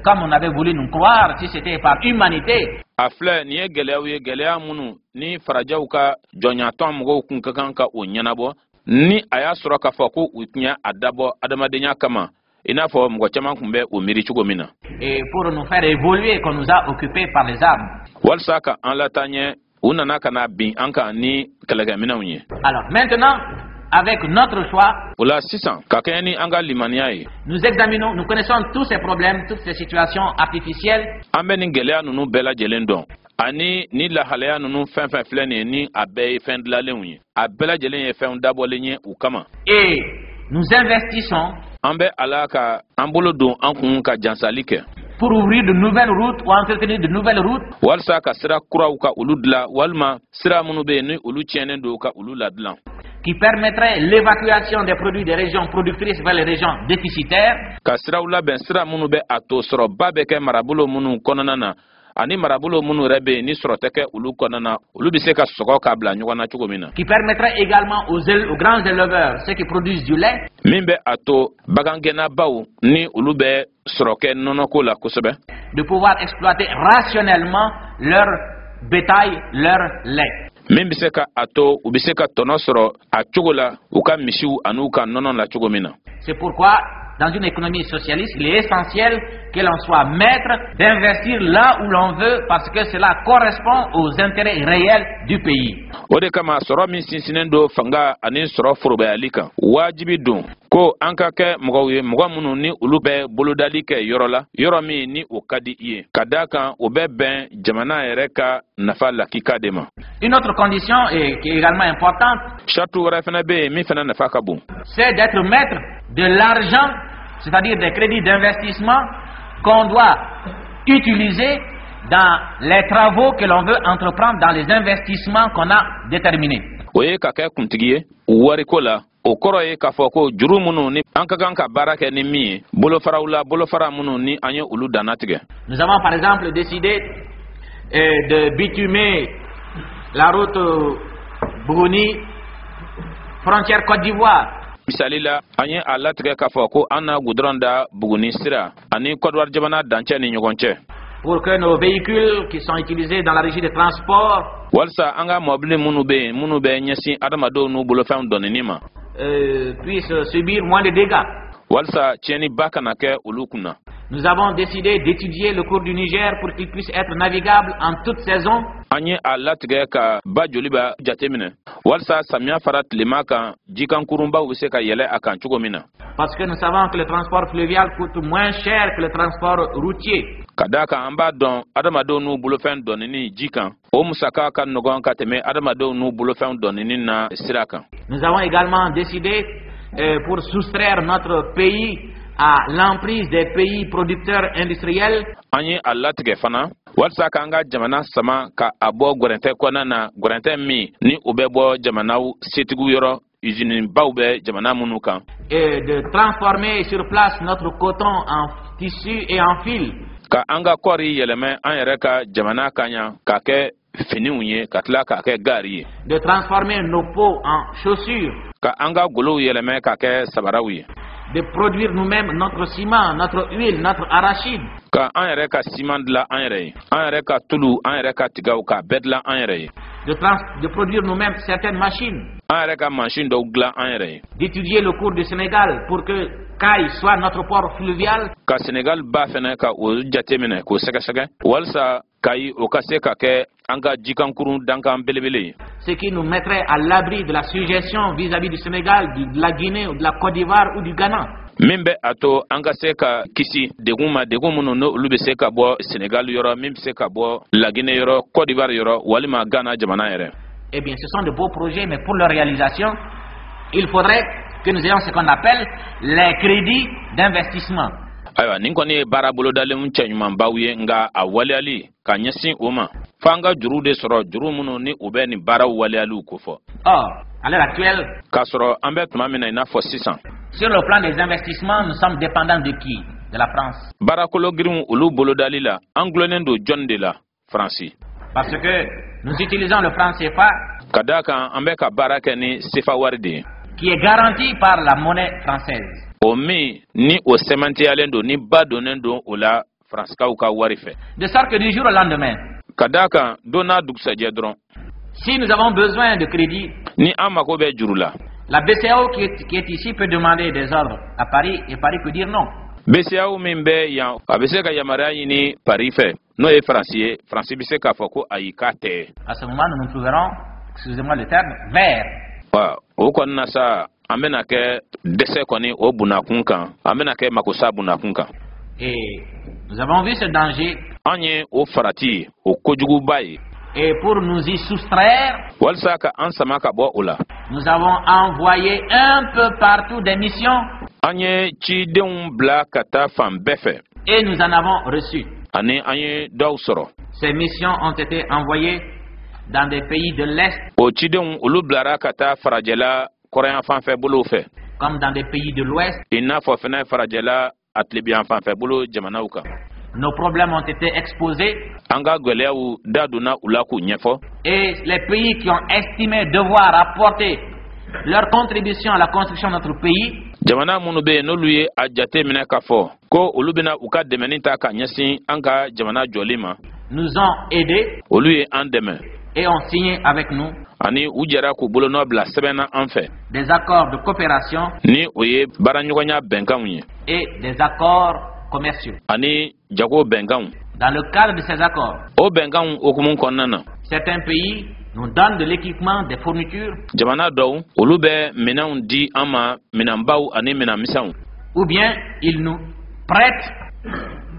comme on avait voulu nous croire, si c'était par humanité. A filɛ nin ye gɛlɛyaw ye, gɛlɛya minnu ni farajɛw ka jɔnyatɔn mɔgɔw kun ka kan ka o ɲɛnabɔ, ni a y'a sɔrɔ k'a fɔ ko u tun ye a dabɔ adamadenya kama, i n'a fɔ mɔgɔ caman tun bɛ o miiri cogo min na. Et pour nous faire évoluer, qu'on nous a occupés par les armes. Walisa ka an lataa ɲɛ, u nana ka na bin an kan ni kɛlɛkɛminɛnw ye. Alors maintenant, avec notre choix, O la sisan, ka kɛɲɛ ni an ka limaniya ye, nous examinons, nous connaissons tous ces problèmes, toutes ces situations artificielles. An bɛ nin gɛlɛya ninnu bɛɛ lajɛlen dɔn, ani ni lahalaya ninnu fɛn fɛn filɛ nin ye, ni a bɛɛ ye fɛn dilanlenw ye, a bɛɛ lajɛlen ye fɛnw dabɔlen ye u kama. Et nous investissons An bɛ a la ka an bolo don an kun ka jansali kɛ pour ouvrir de nouvelles routes ou entretenir de nouvelles routes walisa ka sira kuraw ka olu dilan, walima sira minnu bɛ yen ni olu tiɲɛnen don, ka olu ladilan, qui permettraient l'évacuation des produits des régions productrices vers les régions déficitaires, ka siraw labɛn, sira minnu bɛ a to sɔrɔba bɛ kɛ marabolo minnu kɔnɔna na, ani marabolo minnu yɛrɛ bɛ yen ni sɔrɔ tɛ kɛ olu kɔnɔna na, olu bɛ se ka sɔgɔ k'a bila ɲɔgɔn na cogo min na, qui permettrait également aux grands éleveurs, ceux qui produisent du lait, min bɛ a to bagangɛnnabaw ni olu bɛ sɔrɔ kɛ nɔnɔko la kosɛbɛ, de pouvoir exploiter rationnellement leur bétail, leur lait. Min bɛ se ka a to u bɛ se ka tɔnɔ sɔrɔ a cogo la u ka misiw an'u ka nɔnɔ la cogo min na. C'est pourquoi, dans une économie socialiste, il est essentiel que l'on soit maître d'investir là où l'on veut parce que cela correspond aux intérêts réels du pays. O de kama, sɔrɔ min sinsinnen don fanga ani sɔrɔ forobayali kan, wajibi don ko an ka kɛ mɔgɔw ye, mɔgɔ minnu ni olu bɛ bolodali kɛ yɔrɔ la, yɔrɔ min ni o ka di i ye, ka d'a kan o bɛ bɛn jamana yɛrɛ ka nafa lakika de ma. Une autre condition, et qui est également importante, Sarati wɛrɛ fana bɛ yen min fana nafa ka bon, c'est d'être maître de l'argent, c'est-à-dire des crédits d'investissement qu'on doit utiliser dans les travaux que l'on veut entreprendre, dans les investissements qu'on a déterminés. O ye ka kɛ kuntigi ye wariko la. O kɔrɔ ye k'a fɔ ko juru minnu ni an ka kan ka baara kɛ ni min ye bolofaraw la, bolofara minnu ni an ye olu dannatigɛ. Nous avons par exemple décidé de bitumer la route Bougouni, frontière Côte d'Ivoire. Misali la, an ye a latigɛ k'a fɔ ko an na gudɔrɔn da Buguni sira ani Kɔdiwari jamana dancɛ ni ɲɔgɔn cɛ, pour que nos véhicules qui sont utilisés dans la régie de transport walisa an ka mɔbili minnu bɛ yen, minnu bɛ ɲɛsin adamadenw n'u bolofɛnw dɔnni ma, puissent subir moins de dégâts. walisa tiɲɛniba kana kɛ olu kunna. Nous avons décidé d'étudier le cours du Niger pour qu'il puisse être navigable en toute saison. An ye a latigɛ ka ba Joliba jateminɛ walisa samiya fara tilema kan, jikankurunbaw bɛ se ka yɛlɛ a kan cogo min na, Parce que nous savons que le transport fluvial coûte moins cher que le transport routier. Ka d'a kan an b'a dɔn adamadenw n'u bolofɛn dɔnni ji kan, o musaka ka nɔgɔn ka tɛmɛ adamadenw n'u bolofɛnw dɔnni na sira kan. Nous avons également décidé, pour soustraire notre pays à l'emprise des pays producteurs industriels, An ye a latigɛ fana walisa k'an ka jamana sama ka a bɔ gwɛrɛntɛ kɔnɔna na, gwɛrɛntɛ min ni o bɛ bɔ jamanaw setigiw yɔrɔ, usinibaw bɛ jamana minnu kan, et de transformer sur place notre coton en tissu et en fil, ka an ka kɔɔri yɛlɛmɛ an yɛrɛ ka jamana kan yan k'a kɛ finiw ye, ka tila k'a kɛ gaari ye, de transformer nos peaux en chaussures, ka an ka golow yɛlɛmɛ k'a kɛ sabaraw ye, de produire nous-mêmes notre ciment, notre huile, notre arachide, ka an yɛrɛ ka siman dilan an yɛrɛ ye, an yɛrɛ ka tulu, an yɛrɛ ka tigaw, k'a bɛɛ dilan an yɛrɛ ye, de produire nous-mêmes certaines machines, an yɛrɛ ka mansin dɔw dilan an yɛrɛ ye, d'étudier le cours du Sénégal pour que Kayes soit notre port fluvial, ka Senegal ba fɛnɛ ka o jateminɛ k'o sɛgɛsɛgɛ walisa Kayi o ka se ka kɛ an ka jikankurun dankan belebele ye, ce qui nous mettrait à l'abri de la suggestion vis-à-vis du Sénégal, de la Guinée, ou de la Côte d'Ivoire ou du Ghana. Min bɛ a to an ka se ka kisi degun ma, degun minnu n'olu bɛ se ka bɔ Senegal yɔrɔ, min bɛ se ka bɔ Laginɛ yɔrɔ, Côte d'Ivoire yɔrɔ, walima Ghana jamana yɛrɛ. Eh bien, ce sont de beaux projets, mais pour leur réalisation, il faudrait que nous ayons ce qu'on appelle les crédits d'investissement. Ayiwa, nin kɔni ye baara bolodalenw cɛɲumanbaw ye, nka a waleyali ka ɲɛsin o ma, f'an ka juru de sɔrɔ, juru minnu ni u bɛ nin baaraw waleyaliw kofɔ. Or, à l'heure actuelle, K'a sɔrɔ an bɛ tuma min na i n'a fɔ sisan, sur le plan des investissements, nous sommes dépendants de qui? De la France. Baarakolo girinw olu bolodali la, an gulonnen don jɔnni de la? Faransi. Parce que nous utilisons le franc CFA Ka d'a kan an bɛ ka baara kɛ ni sefa wari de ye, qui est garanti par la monnaie française. O min ni o sɛmɛntiyalen don, ni ba donnen don o la faransikaw ka wari fɛ. De sorte que du jour au lendemain, Ka d'a kan don n'a dugusajɛ dɔrɔn. Si nous avons besoin de crédit, ni an mago bɛ juru la, la BCEAO qui est ici peut demander des ordres à Paris et Paris peut dire non. BCEAO min bɛ yan, a bɛ se ka yamaruya ɲini Paris fɛ, n'o ye Faransi ye. Faransi bɛ se k'a fɔ ko ayi, k'a tɛ. À ce moment, nous nous trouverons, excusez-moi le terme, vert. Wa o kɔni na sa, an bɛna kɛ dɛsɛ kɔni o bunakun kan, an bɛna kɛ makosa bunakun kan. Et nous avons vu ce danger. An ye o farati ye, o kojuguba ye. Et pour nous y soustraire, walisa ka an sama ka bɔ o la, nous avons envoyé un peu partout des missions an ye cidenw bila ka taa fan bɛɛ fɛ, et nous en avons reçu. ani an ye dɔw sɔrɔ. Ces missions ont été envoyées dans des pays de l'Est O cidenw, olu bilara ka taa farajɛla kɔrɔyan fanfɛ bolow fɛ, comme dans des pays de l'Ouest. i n'a fɔ fɛnɛ farajɛla a tilebiyan fanfɛ bolo jamanaw kan. Nos problèmes ont été exposés An ka gwɛlɛyaw da donna u la k'u ɲɛfɔ. et les pays qui ont estimé devoir apporter leur contribution à la construction de notre pays Jamana minnu bɛ yen, n'olu ye a jate minɛ k'a fɔ ko olu bɛna u ka dɛmɛni ta ka ɲɛsin an ka jamana jɔli ma, nous ont aidés olu ye an dɛmɛ et ont signé avec nous ani u jɛra k'u bolonɔ bila sɛbɛn na an fɛ des accords de coopération ni o ye baaraɲɔgɔnya bɛnkanw ye et des accords commerciaux. ani jago bɛnkanw. Dans le cadre de ces accords, O bɛnkanw hukumu kɔnɔna na, certains pays nous donnent de l'équipement, des fournitures, jamana dɔw, olu bɛ minɛnw di an ma, minɛnbaw ani minɛnmisɛnw, ou bien ils nous prêtent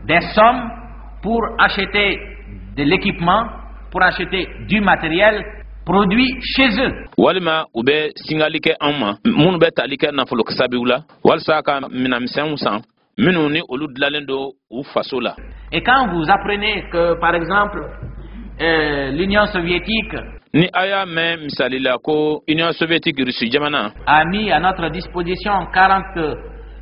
des sommes pour acheter de l'équipement, pour acheter du matériel produit chez eux. Walima u bɛ singali kɛ an ma minnu bɛ tali kɛ nafolo kasabiw la, walasa ka minɛnmisɛnw san minnu ni olu dilanlen don u faso la. Et quand vous apprenez que, par exemple, l'Union soviétique Ni a y'a mɛn misali la ko Union soviétique, Rusi jamana, a mis à notre disposition 40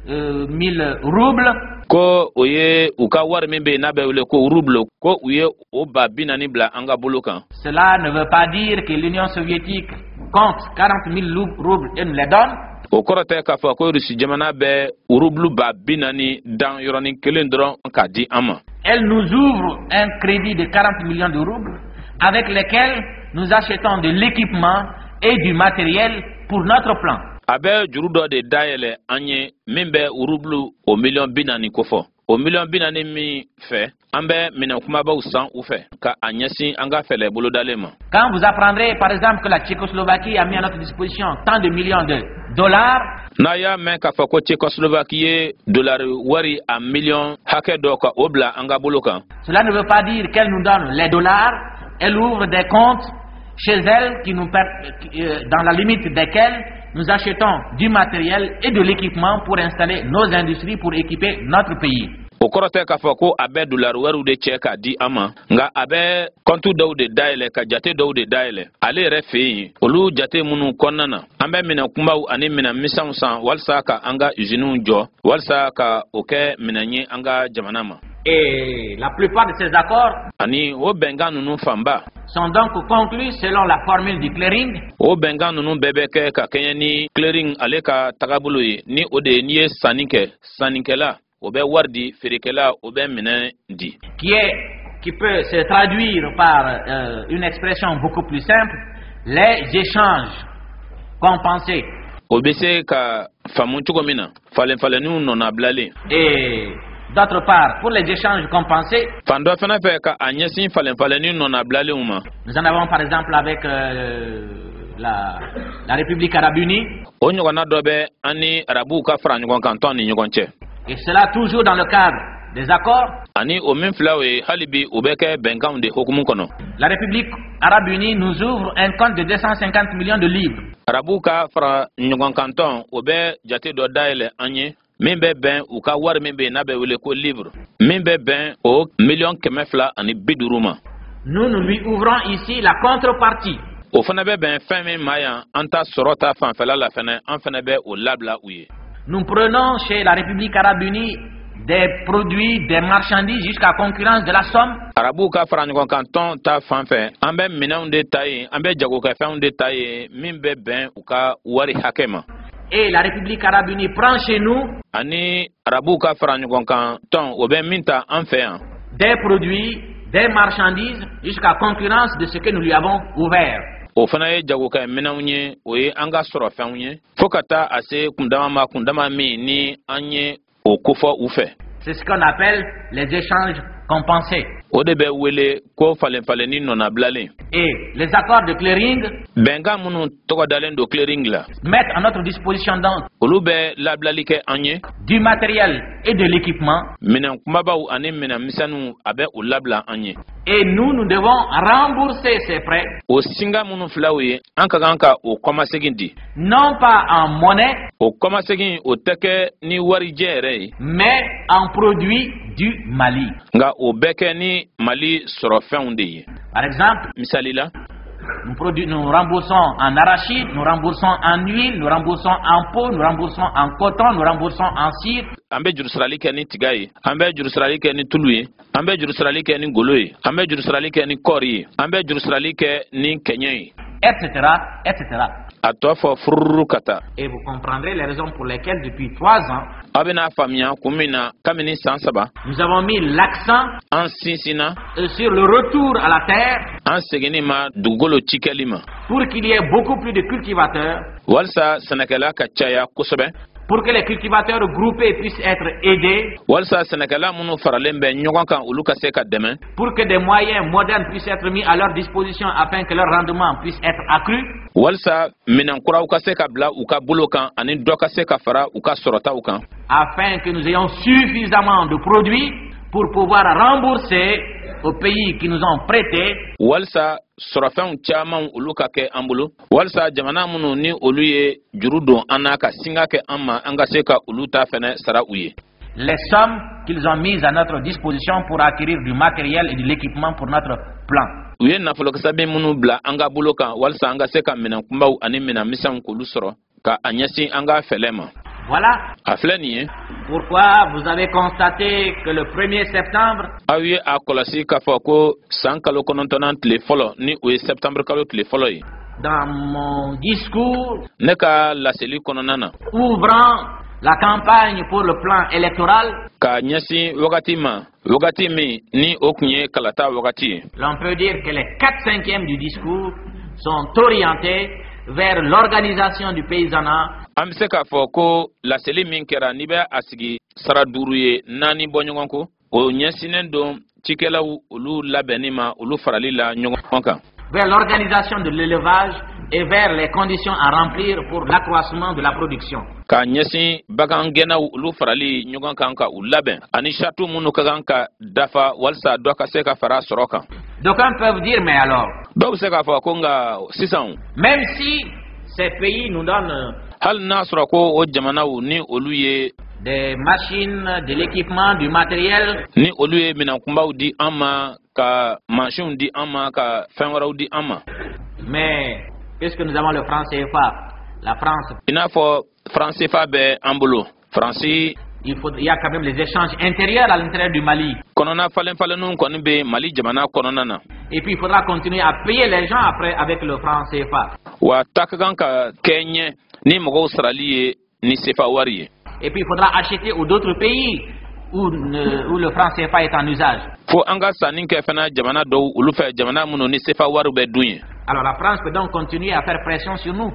000 roubles, ko o ye u ka wari min bɛ yen n'a bɛ wele ko rouble, ko u ye o 40 000 bila an ka bolo kan, cela ne veut pas dire que l'Union soviétique compte 40 000 roubles et nous les donne. o kɔrɔ tɛ k'a fɔ ko Rusi jamana bɛ rouble 40 000 dan yɔrɔnin kelen dɔrɔn k'a di an ma. Elle nous ouvre un crédit de 40 millions de roubles avec lesquels nous achetons de l'équipement et du matériel pour notre plan. A bɛ juru dɔ de dayɛlɛ an ye min bɛ rouble o miliyɔn 40 kofɔ. O miliyɔn 40 min fɛ, an bɛ minɛn kumabaw san u fɛ ka a ɲɛsin an ka fɛlɛ bolodalen ma. Quand vous apprendrez par exemple que la Tchécoslovaquie a mis à notre disposition tant de millions de dollars, N'a y'a mɛn k'a fɔ ko Tchécoslovaquie ye dolari wari a miliyɔn hakɛ dɔ ka o bila an ka bolo kan, cela ne veut pas dire qu'elle nous donne les dollars, elle ouvre des comptes chez elle qui nous dans la limite desquels nous achetons du matériel et de l'équipement pour installer nos industries, pour équiper notre pays. o kɔrɔ tɛ k'a fɔ ko a bɛ dolari wariw de cɛ k'a di an ma, nka a bɛ kɔntu dɔw de dayɛlɛ, ka jate dɔw de dayɛlɛ ale yɛrɛ fɛ yen, olu jate minnu kɔnɔna na, an bɛ minɛn kunbaw ani minɛn misɛnw san walasa ka an ka usiniw jɔ, walasa ka o kɛ minɛn ye an ka jamana ma. Et la plupart de ces accords Ani o bɛnkan ninnu fanba sont donc conclus selon la formule du clearing, o bɛnkan ninnu bɛɛ bɛ kɛ ka kɛɲɛ ni clearing ale ka tagabolo ye, ni o de ye n'i ye sanni kɛ, sannikɛla o bɛ wari di, feerekɛla o bɛ minɛn di, qui peut se traduire par une expression beaucoup plus simple, les échanges compensés. O bɛ se ka faamu cogo min na, falen falenniw nɔnabilalen. Et d'autre part, pour les échanges compensés, Fan dɔ fana fɛ, ka a ɲɛsin falen falenni nɔnabilalenw ma, nous en avons par exemple avec la République arabe unie, o ɲɔgɔnna dɔ bɛ an ni arabuw ka fara ɲɔgɔn kan tɔn ni ɲɔgɔn cɛ. et cela toujours dans le cadre des accords. Ani o min filɛ, o ye hali bi o bɛ kɛ bɛnkanw de hukumu kɔnɔ. La République arabe unie nous ouvre un compte de 250 millions de livres. Arabuw ka fara ɲɔgɔn kan tɔn, o bɛ jate dɔ dayɛlɛ an ye min bɛ bɛn u ka wari min bɛ yen n'a bɛ wele ko livre, min bɛ bɛn o miliyɔn 250 ma. Nous, nous lui ouvrons ici la contrepartie. O fana bɛ bɛn fɛn min ma yan, an ta sɔrɔ ta fanfɛla la fɛnɛ, an fɛnɛ bɛ o labila u ye. Nous prenons chez la République arabe unie des produits, des marchandises jusqu'à concurrence de la somme Arabuw ka fara ɲɔgɔn kan tɔn ta fan fɛ, an bɛ minɛnw de ta yen, an bɛ jagokɛfɛnw de ta yen min bɛ bɛn u ka wari hakɛ ma. Et la République arabe unie prend chez nous Ani arabuw ka fara ɲɔgɔn kan tɔn, o bɛ min ta an fɛ yan, des produits, des marchandises jusqu'à concurrence de ce que nous lui avons ouvert. O fana ye jagokɛ minɛnw ye, o ye an ka sɔrɔfɛnw ye, fo ka taa a se kundama ma, kundama min ni an ye o kofɔ u fɛ. C'est ce qu'on appelle les échanges compensés. O de bɛ wele ko falenfalenni nɔnabilalen. Et les accords de clearing Bɛnkan minnu tɔgɔ dalen don clearing la, mettent à notre disposition donc olu bɛ labilali kɛ an ye du matériel et de l'équipement. Minɛn kunbabaw ani minɛn misɛnninw, a bɛ o labila an ye. Et nous, nous devons rembourser ces prêts, O singa minnu filɛ, o ye an ka kan ka o kɔmasegin di, non pas en monnaie, O kɔmasegin, o tɛ kɛ ni warijɛ yɛrɛ ye, mais en produits du Mali. nka o bɛ kɛ ni Mali sɔrɔfɛnw de ye. Par exemple, Misali la, nous remboursons en arachide, nous remboursons en huile, nous remboursons en peau, nous remboursons en coton, nous remboursons en cire, An bɛ jurusarali kɛ ni tiga ye, an bɛ jurusarali kɛ ni tulu ye, an bɛ jurusarali kɛ ni golo ye, an bɛ jurusarali kɛ ni kɔɔri ye, an bɛ jurusarali kɛ ni kɛɲɛ ye, etc., etc. A tɔ fɔ fururu ka taa. Et vous comprendrez les raisons pour lesquelles depuis 3 ans, Aw bɛna faamuya kun min na, kabini san 3, nous avons mis l'accent an sinsinna sur le retour à la terre an seginni ma dugukolo cikɛli ma, pour qu'il y ait beaucoup plus de cultivateurs, walisa sɛnɛkɛla ka caya kosɛbɛ, pour que les cultivateurs groupés puissent être aidés, walisa sɛnɛkɛla minnu faralen bɛ ɲɔgɔn kan, olu ka se ka dɛmɛ, pour que des moyens modernes puissent être mis à leur disposition afin que leur rendement puisse être accru, walisa minɛn kuraw ka se ka bila u ka bolo kan ani dɔ ka se ka fara u ka sɔrɔtaw kan, afin que nous ayons suffisamment de produits pour pouvoir rembourser aux pays qui nous ont prêté walisa sɔrɔfɛnw caman olu ka kɛ an bolo, walisa jamana minnu ni olu ye juru don an na ka singa kɛ an ma, an ka se ka olu ta fɛnɛ sara u ye les sommes qu'ils ont mises à notre disposition pour acquérir du matériel et de l'équipement pour notre plan. U ye nafolokisɛbɛn minnu bila an ka bolo kan walisa an ka se ka minɛn kunbaw ani minɛn misɛnw k'olu sɔrɔ ka a ɲɛsin an ka fɛlɛ ma. Voilà A filɛ nin ye pourquoi vous avez constaté que le 1er septembre, aw ye a kɔlɔsi k'a fɔ ko san kalo 9nan tile fɔlɔ, ni o ye sɛptanburu kalo tile fɔlɔ ye, dans mon discours ne ka laseli kɔnɔna na ouvrant la campagne pour le plan électoral, ka ɲɛsin wagati ma, wagati min ni o tun ye kalata wagati ye, l'on peut dire que les 4 cinquièmes du discours sont orientés vers l'organisation du paysanat, an bɛ se k'a fɔ ko laseli min kɛra, n'i bɛ a sigi sara duuru ye, naani bɔ ɲɔgɔn kɔ, o ɲɛsinnen don cikɛlaw olu labɛnni ma, olu farali la ɲɔgɔn kan, vers l'organisation de l'élevage et vers les conditions à remplir pour l'accroissement de la production. Ka ɲɛsin bagangɛnnaw olu farali ɲɔgɔn kan ka u labɛn, ani saratu minnu ka kan ka dafa walisa dɔ ka se ka fara sɔrɔ kan. D'aucuns peuvent dire, mais alors, Dɔw bɛ se k'a fɔ ko nka sisan, même si ces pays nous donnent hali n'a sɔrɔ ko o jamanaw ni olu ye des machines, de l'équipement, du matériel, ni olu ye minɛn kunbaw di an ma, ka mansinw di an ma, ka fɛn wɛrɛw di an ma, mais puisque nous avons le franc CFA, la France, i n'a fɔ franc CFA bɛ an bolo, Faransi, il y a quand même les échanges intérieurs à l'intérieur du Mali. Kɔnɔna falen falenninw kɔni bɛ Mali jamana kɔnɔna na. Et puis il faudra continuer à payer les gens après avec le franc CFA. Wa ta ka kan ka kɛ ɲɛ ni mɔgɔw sarali ye ni sefa wari ye. Et puis il faudra acheter aux d'autres pays où le franc CFA est en usage. Fo an ka sanni kɛ fana jamana dɔw olu fɛ, jamana minnu ni sefa wari bɛ dun ye. Alors la France peut donc continuer à faire pression sur nous.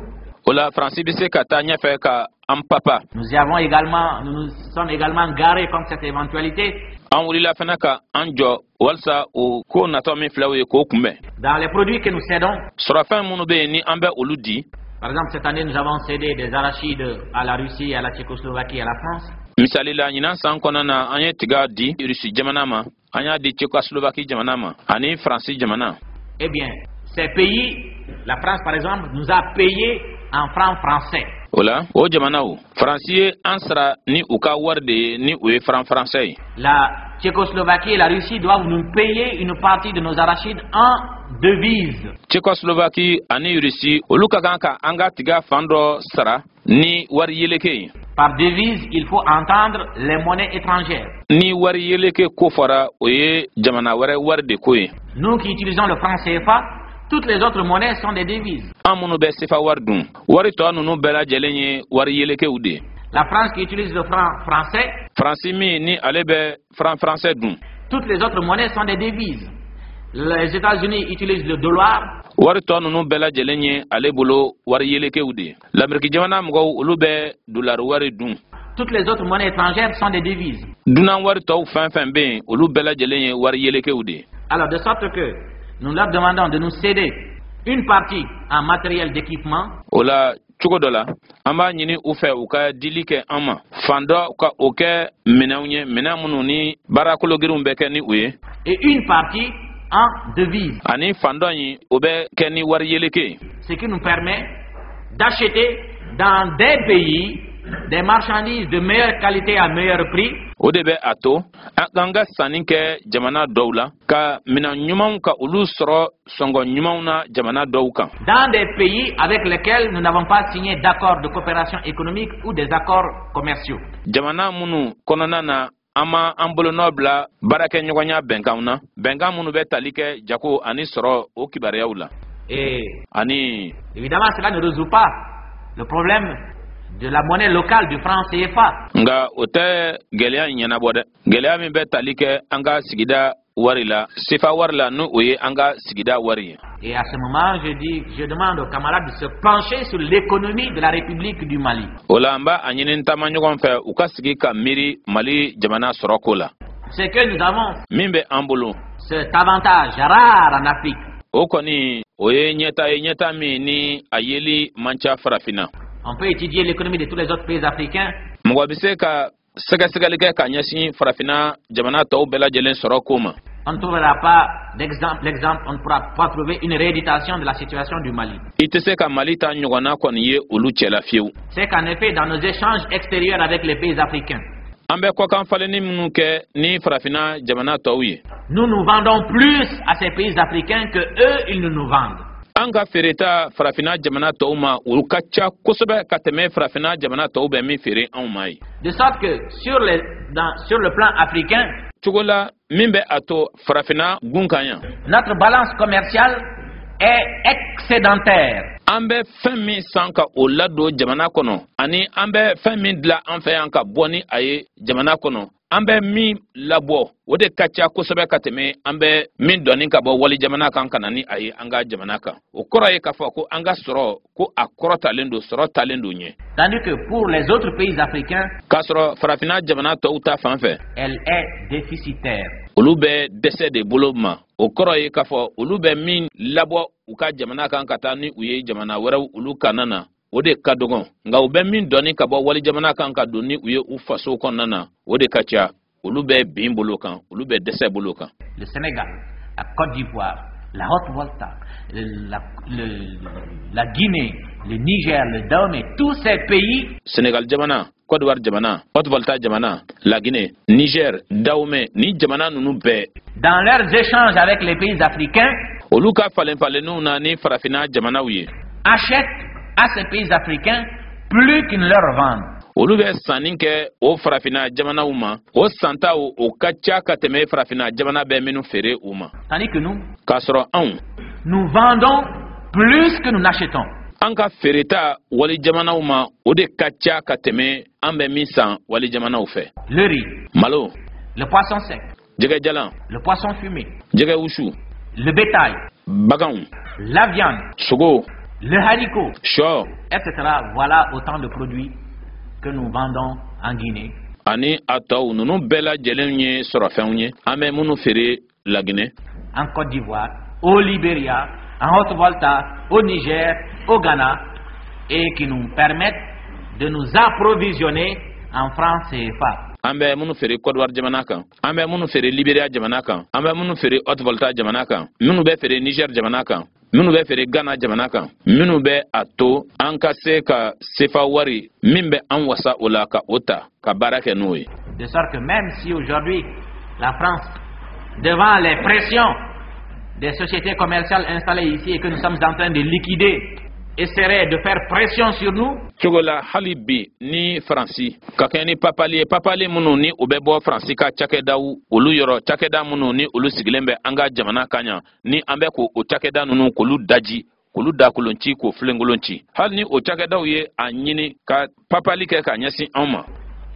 O la, Faransi bɛ se ka taa ɲɛfɛ ka an papa. Nous nous sommes également garés contre cette éventualité. An wulila fana ka an jɔ walisa o ko natɔ min filɛ, o ye k'o kunbɛn. Dans les produits que nous cédons, Sɔrɔfɛn minnu bɛ yen ni an bɛ olu di, par exemple, cette année, nous avons cédé des arachides à la Russie, à la Tchécoslovaquie et à la France. Misali la, ɲinan san kɔnɔna na, an ye tiga di Rusi jamana ma, an y'a di Tchécoslovaquie jamana ma ani Faransi jamana. Eh bien, ces pays, la France par exemple, nous a payé en francs français. O la, o jamanaw, Faransi ye an sara ni u ka wari de ye, ni o ye franc français ye. La Tchécoslovaquie et la Russie doivent nous payer une partie de nos arachides en devises. Tchécoslovaquie ani Rusi, olu ka kan ka an ka tiga fan dɔ sara ni wari yeleke ye. Par devise, il faut entendre les monnaies étrangères. Ni wari yeleke ko fɔra, o ye jamana wɛrɛ wari de ko ye. Nous qui utilisons le franc CFA, toutes les autres monnaies sont des devises. An minnu bɛ sefa wari dun, wari tɔ ninnu bɛɛ lajɛlen ye wari yelekew de ye. La France qui utilise le franc français, Faransi min ni ale bɛ franc français dun, toutes les autres monnaies sont des devises. Les États-Unis utilisent le dollar. Wari tɔ ninnu bɛɛ lajɛlen ye ale bolo wari yelekew de ye. Lameriki jamana mɔgɔw, olu bɛ dolari wari dun. Toutes les autres monnaies étrangères sont des devises. Dunan wari tɔw fɛn fɛn bɛ yen, olu bɛɛ lajɛlen ye wari yelekew de ye. Alors, de sorte que nous leur demandons de nous céder une partie en matériel d'équipement. O la, cogo dɔ la, an b'a ɲini u fɛ u ka dili kɛ an ma, fan dɔ ka o kɛ minɛnw ye, minɛn minnu ni baara kologirinw bɛ kɛ ni u ye. Et une partie en devise. Ani fan dɔ in, o bɛ kɛ ni wari yeleke ye. Ce qui nous permet d'acheter dans des pays des marchandises de meilleure qualité à meilleur prix. O de bɛ a to an k'an ka sanni kɛ jamana dɔw la, ka minɛn ɲumanw ka olu sɔrɔ sɔngɔ ɲumanw na jamana dɔw kan. Dans des pays avec lesquels nous n'avons pas signé d'accord de coopération économique ou des accords commerciaux. Jamana minnu kɔnɔna na, an ma an bolonɔ bila baarakɛɲɔgɔnya bɛnkanw na, bɛnkan minnu bɛ tali kɛ jago ani sɔrɔ o kibaruyaw la. Et ani évidemment, cela ne résout pas le problème de la monnaie locale du franc CFA. Nka o tɛ gwɛlɛya in ɲɛnabɔ dɛ, gwɛlɛya min bɛ tali kɛ an ka sigida wari la, sefa wari la, n'o o ye an ka sigida wari ye. Et à ce moment, je dis, je demande aux camarades de se pencher sur l'économie de la République du Mali. O la, an b'a a ɲini n taama ɲɔgɔn fɛ, u ka sigi ka miiri Mali jamana sɔrɔko la. C'est que nous avons Min bɛ an bolo, cet avantage rare en Afrique. o kɔni, o ye ɲɛta ye, ɲɛta min ni a yeli man ca Farafinna. On peut étudier l'économie de tous les autres pays africains. Mɔgɔ bɛ se ka sɛgɛsɛgɛli kɛ ka ɲɛsin Farafinna jamana tɔw bɛɛ lajɛlen sɔrɔ ko ma. On ne trouvera pas d'exemple, l'exemple, on ne pourra pas trouver une rééditation de la situation du Mali. I tɛ se ka Mali ta ɲɔgɔnna kɔni ye olu cɛla fiyewu. C'est qu'en effet, dans nos échanges extérieurs avec les pays africains, An bɛ kɔkan falenni minnu kɛ ni Farafinna jamana tɔw ye, nous nous vendons plus à ces pays africains que eux, ils ne nous vendent. an ka feereta Farafinna jamana tɔw ma, olu ka ca kosɛbɛ ka tɛmɛ Farafinna jamana tɔw bɛ min feere anw ma ye. De sorte que sur le plan africain, Cogo la min bɛ a to Farafinna gun kan yan, notre balance commerciale est excédentaire. an bɛ fɛn min san ka o ladon jamana kɔnɔ, ani an bɛ fɛn min dilan an fɛ yan ka bɔ ni a ye jamana kɔnɔ, an bɛ min labɔ, o de ka ca kosɛbɛ ka tɛmɛ an bɛ min dɔnni ka bɔ wali jamana kan ka na ni a ye an ka jamana kan. O kɔrɔ ye k'a fɔ ko an ka sɔrɔ ko a kɔrɔ talen don, sɔrɔ talen don ɲɛ. Tandis que pour les autres pays africains, K'a sɔrɔ Farafinna jamana tɔw ta fan fɛ, elle est déficitaire. olu bɛ dɛsɛ de bolo ma. O kɔrɔ ye k'a fɔ olu bɛ min labɔ u ka jamana kan ka taa ni u ye jamana wɛrɛw olu kana na, o de ka dɔgɔn, nka u bɛ min dɔnni ka bɔ wali jamana kan ka don ni u ye u faso kɔnɔna na, o de ka ca. Olu bɛ bin bolo kan, olu bɛ dɛsɛ bolo kan. Le Sénégal, la Côte d'Ivoire, la Haute-Volta, la Guinée, le Niger, le Dahomey, tous ces pays Senegal jamana, Côte d'Ivoire jamana, Haute-Volta jamana, La Guinée, Niger, Dahomey, ni jamana ninnu bɛɛ, dans leurs échanges avec les pays africains, olu ka falen falenniw na ni Farafinna jamanaw ye, achètent à ces pays africains plus qu'ils ne leur vendent. olu bɛ sanni kɛ o Farafinna jamanaw ma, o santaw o ka ca ka tɛmɛ Farafinna jamana bɛ minnu feere u ma. Tandis que nous, K'a sɔrɔ anw, nous vendons plus que nous n'achetons. an ka feereta wali jamanaw ma, o de ka ca ka tɛmɛ an bɛ min san wali jamanaw fɛ. Le riz, Malo, le poisson sec, jɛgɛjalan, le poisson fumé, jɛgɛ wusu, le bétail, baganw, la viande, sogo, le haricot, sɔ, etc. Voilà autant de produits que nous vendons en Guinée. ani a tɔw ninnu bɛɛ lajɛlen ye sɔrɔfɛnw ye an bɛ minnu feere Laginɛ, en Côte d'Ivoire, au Libéria, en Haute-Volta, au Niger, au Ghana, et qui nous permettent de nous approvisionner en francs CFA. An bɛ minnu feere Côte d'Ivoire jamana kan, an bɛ minnu feere Libéria jamana kan, an bɛ minnu feere Haute-Volta jamana kan, minnu bɛ feere Niger jamana kan, minnu bɛ feere Ghana jamana kan, minnu bɛ a to an ka se ka sefa wari min bɛ an wasa o la, ka o ta ka baara kɛ n'o ye. De sorte que même si aujourd'hui la France, devant les pressions des sociétés commerciales installées ici et que nous sommes en train de liquider, essaierait de faire pression sur nous, Cogo la hali bi ni Faransi ka kɛ ni papali ye, papali minnu ni u bɛ bɔ Faransi ka cakɛdaw olu yɔrɔ, cakɛda minnu ni olu sigilen bɛ an ka jamana kan yan, ni an bɛ k'o o cakɛda ninnu k'olu daji, k'olu dakolon ci, k'o filenkolon ci, hali ni o cakɛdaw ye a ɲini ka papali kɛ ka ɲɛsin anw ma,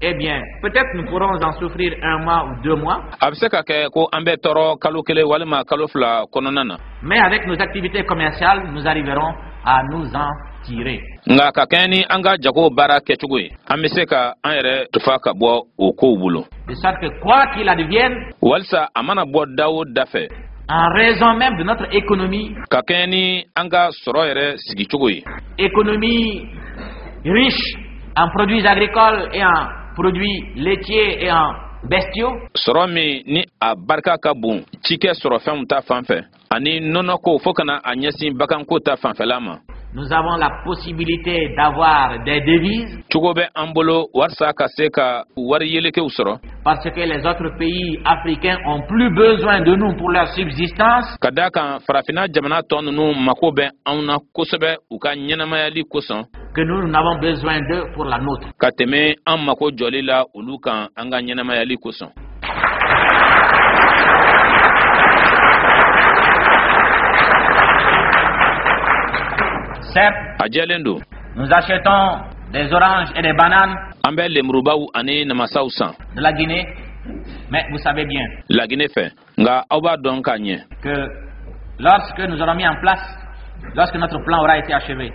Eh bien, peut-être nous pourrons en souffrir un mois ou 2 mois, A bɛ se ka kɛ ko an bɛ tɔɔrɔ kalo 1 walima kalo 2 kɔnɔna na. mais avec nos activités commerciales, nous arriverons à nous en tirer. Nka ka kɛɲɛ ni an ka jago baara kɛcogo ye, an bɛ se ka an yɛrɛ tufa ka bɔ o kow bolo. De sorte que quoi qu'il advienne, Walisa a mana bɔ da o da fɛ, en raison même de notre économie, ka kɛɲɛ ni an ka sɔrɔ yɛrɛ sigicogo ye, économie riche en produits agricoles et en produits laitiers et en bestiaux, sɔrɔ min ni a barika ka bon cikɛ sɔrɔfɛnw ta fan fɛ ani nɔnɔko fo kana a ɲɛsin baganko ta fanfɛla ma, nous avons la possibilité d'avoir des devises cogo bɛ an bolo walasa ka se ka wari yelekew sɔrɔ, parce que les autres pays africains ont plus besoin de nous pour leur subsistance ka daa kan farafinna jamana tɔ ninnu mako bɛ anw na kosɛbɛ u ka ɲɛnamayali kosɔn que nous, nous n'avons besoin d'eux pour la nôtre. ka tɛmɛ an mako jɔli la olu kan an ka ɲɛnamayali kosɔn. Certes, A jɛlen don, nous achetons des oranges et des bananes an bɛ lemurubaw ani namasaw san de la Guinée, mais vous savez bien Laginɛ fɛ, nka aw b'a dɔn k'a ɲɛ que lorsque nous aurons mis en place, lorsque notre plan aura été achevé,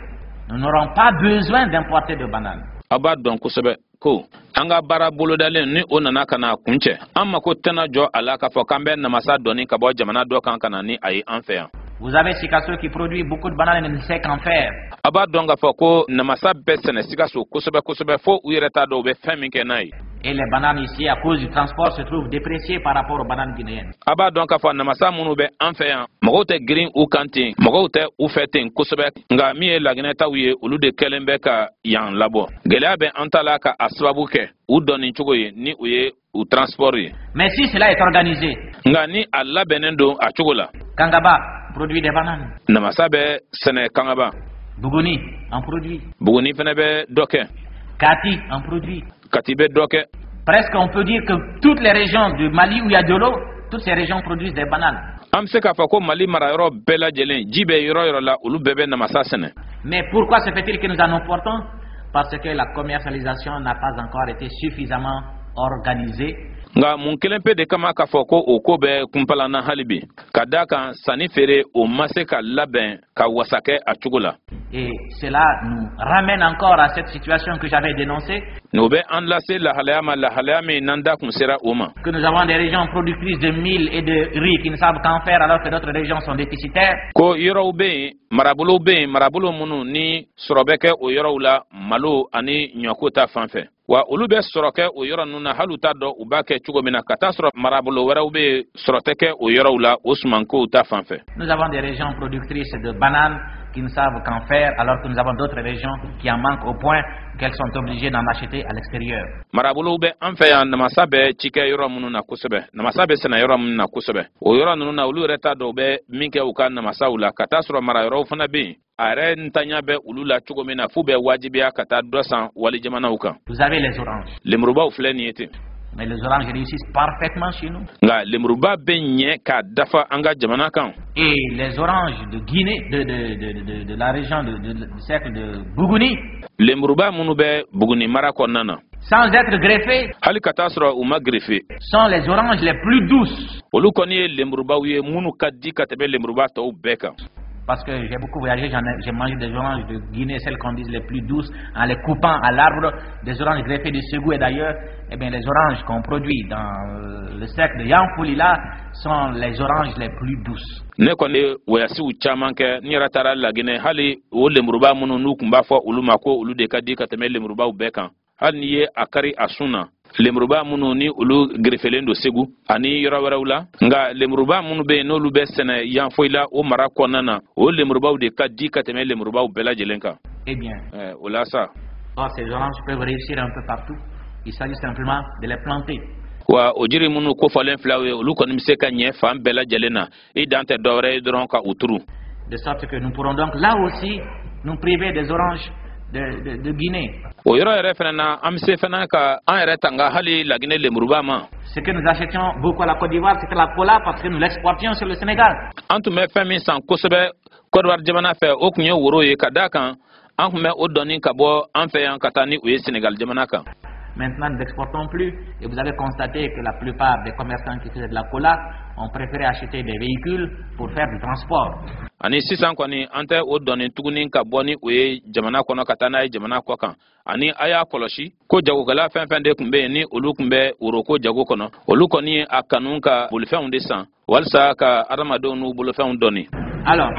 nous n'aurons pas besoin d'importer de bananes. Aw b'a dɔn kosɛbɛ ko an ka baara bolodalen ni o nana ka na kuncɛ, an mako tɛna jɔ a la k'a fɔ k'an bɛ namasa dɔɔni ka bɔ jamana dɔ kan ka na ni a ye an fɛ yan. Vous avez Sikasso qui produit beaucoup de bananes et ne sait qu'en faire. A b'a dɔn k'a fɔ ko namasa bɛɛ sɛnɛ Sikaso kosɛbɛ kosɛbɛ, fo u yɛrɛ t'a dɔn u bɛ fɛn min kɛ n'a ye. Et les bananes ici, à cause du transport, se trouvent dépréciées par rapport aux bananes guinéennes. A b'a dɔn k'a fɔ namasa minnu bɛ an fɛ yan, mɔgɔw tɛ girin u kan ten, mɔgɔw tɛ u fɛ ten kosɛbɛ. Nka min ye laginɛtaw ye, olu de kɛlen bɛ ka yan labɔ. Gɛlɛya bɛ an ta la ka a sababu kɛ u dɔnni cogo ye ni o ye u transport ye. Mais si cela est organisé, Nka ni a labɛnnen don a cogo la, Kangaba produit des bananes, namasa bɛ sɛnɛ Kangaba, Bougouni en produit, Buguni fɛnɛ bɛ dɔ kɛ, Kati en produit. Kati bɛ dɔ kɛ. Presque on peut dire que toutes les régions du Mali où il y a de l'eau, toutes ces régions produisent des bananes. An bɛ se k'a fɔ ko Mali marayɔrɔ bɛɛ lajɛlen, ji bɛ yɔrɔ yɔrɔ la, olu bɛɛ bɛ namasa sɛnɛ. Mais pourquoi se fait-il que nous en importons? Parce que la commercialisation n'a pas encore été suffisamment organisée. Nka mun kelen pe de kama k'a fɔ ko o ko bɛ kunpalan na hali bi? Ka daa kan sanni feere o ma se ka labɛn ka wasa kɛ a cogo la. Et cela nous ramène encore à cette situation que j'avais dénoncée, N'o bɛ an lase lahalaya ma, lahalaya min n'an da kun sera o ma, que nous avons des régions productrices de mil et de riz qui ne savent qu'en faire alors que d'autres régions sont déficitaires. ko yɔrɔw bɛ yen, marabolow bɛ yen, marabolo minnu ni sɔrɔ bɛ kɛ o yɔrɔw la malo ani ɲɔko ta fan fɛ, wa olu bɛ sɔrɔ kɛ o yɔrɔ ninnu na, hali u t'a dɔn u b'a kɛ cogo min na, ka taa sɔrɔ marabolo wɛrɛw bɛ yen, sɔrɔ tɛ kɛ o yɔrɔw la o sumankow ta fan fɛ. Nous avons des régions productrices de bananes qui ne savent qu'en faire alors que nous avons d'autres régions qui en manquent au point qu'elles sont obligées d'en acheter à l'extérieur. Marabolow bɛ an fɛ yan, namasa bɛ cikɛ yɔrɔ minnu na kosɛbɛ, namasa bɛ sɛnɛ yɔrɔ minnu na kosɛbɛ, o yɔrɔ ninnu na, olu yɛrɛ t'a dɔn u bɛ min kɛ u ka namasaw la, ka taa sɔrɔ marayɔrɔw fana bɛ yen, a yɛrɛ ntanya bɛ olu la cogo min na f'u bɛ wajibiya ka taa dɔ san wali jamanaw kan. Vous avez les oranges. Lemurubaw filɛ nin ye ten. Mais les oranges réussissent parfaitement chez nous. Nka lemuruba bɛ ɲɛ k'a dafa an ka jamana kan. Et les oranges de Guinée, de la région du cercle de Bougouni, Lemuruba minnu bɛ Buguni mara kɔnɔna na, sans être greffées, hali ka taa sɔrɔ u ma gerefe, sont les oranges les plus douces. olu kɔni ye lemurubaw ye minnu ka di ka tɛmɛ lemuruba tɔw bɛɛ kan. Parce que j'ai beaucoup voyagé, j'ai mangé des oranges de Guinée, celles qu'on dit les plus douces, en les coupant à l'arbre, des oranges greffées de Ségou et d'ailleurs. Eh bien, les oranges qu'on produit dans le cercle de Yanfolila sont les oranges les plus douces. Ne kɔni ye wɔyasiw caman kɛ. N yɛrɛ taara Laginɛ, hali o lemuruba minnu n'u tun b'a fɔ olu ma ko olu de ka di ka tɛmɛ lemurubaw bɛɛ kan, hali n'i ye a kari a sun na, lemuruba minnu ni olu gerefelen don Segu ani yɔrɔ wɛrɛw la, nka lemuruba minnu bɛ yen n'olu bɛ sɛnɛ Yanfoyila o mara kɔnɔna na, o lemurubaw de ka di ka tɛmɛ lemurubaw bɛɛ lajɛlen kan. Eh bien, O la sa, or, ces oranges peuvent réussir un peu partout. Il s'agit simplement de les planter. Wa o jiri minnu kofɔlen filaw ye, olu kɔni bɛ se ka ɲɛ fan bɛɛ lajɛlen na, i dan tɛ dɔwɛrɛ ye dɔrɔn ka u turu. De sorte que nous pourrons donc là aussi nous priver des oranges de Guinée. O yɔrɔ yɛrɛ fana na, an bɛ se fana ka an yɛrɛ tanga hali Laginɛ lemuruba ma. Ce que nous achetions beaucoup à la Côte d'Ivoire, c'était la cola parce que nous l'exportions sur le Sénégal. An tun bɛ fɛn min san kosɛbɛ Kɔdiwari jamana fɛ, o tun ye woro ye, ka d'a kan an tun bɛ o dɔnni ka bɔ an fɛ yan ka taa ni o ye Senegal jamana kan. Maintenant, nous n'exportons plus. Et vous avez constaté que la plupart des commerçants qui faisaient de la cola ont préféré acheter des véhicules pour faire du transport. Ani sisan kɔni, an tɛ o dɔnni tuguni ka bɔ ni o ye jamana kɔnɔ ka taa n'a ye jamana kɔ kan. Ani a y'a kɔlɔsi ko jagokɛla fɛn fɛn de tun bɛ yen, ni olu tun bɛ woroko jago kɔnɔ, olu kɔni ye a kanu ka bolifɛnw de san walisa ka adamadenw n'u bolofɛnw dɔɔni. Alors,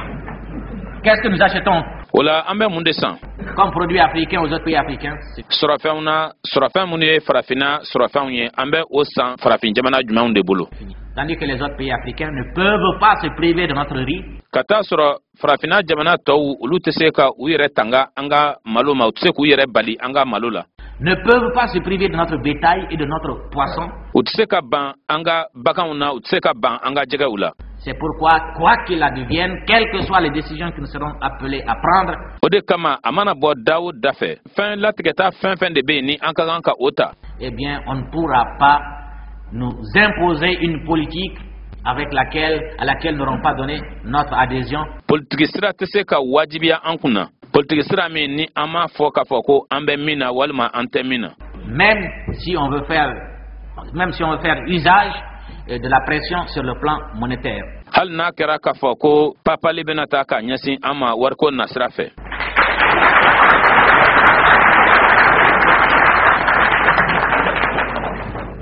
qu'est-ce que nous achetons O la, an bɛ mun de san comme produits africains aux autres pays africains? Sɔrɔfɛnw na, sɔrɔfɛn minnu ye farafinna sɔrɔfɛnw ye, an bɛ o san farafin jamana jumɛnw de bolo? Fini. Tandis que les autres pays africains ne peuvent pas se priver de notre riz, Ka taa sɔrɔ farafinna jamana tɔw, olu tɛ se ka u yɛrɛ tanga an ka malo ma, u tɛ se k'u yɛrɛ bali an ka malo la. Ne peuvent pas se priver de notre bétail et de notre poisson. U tɛ se ka ban an ka baganw na, u tɛ se ka ban an ka jɛgɛw la. C'est pourquoi, quoi qu'il advienne, quelles que soient les décisions que nous serons appelés à prendre, O de kama, a mana bɔ da o da fɛ, fɛn latigɛta fɛn fɛn de bɛ yen ni an ka kan ka o ta, eh bien, on ne pourra pas nous imposer une politique à laquelle nous n'aurons pas donné notre adhésion. Politiki sira tɛ se ka wajibiya an kun na, politiki sira min ni an m'a fɔ k'a fɔ ko an bɛ min na walima an tɛ min na. Même si on veut faire usage de la pression sur le plan monétaire. Hali n'a kɛra k'a fɔ ko papali bɛna taa ka ɲɛsin an ma wariko nasira fɛ.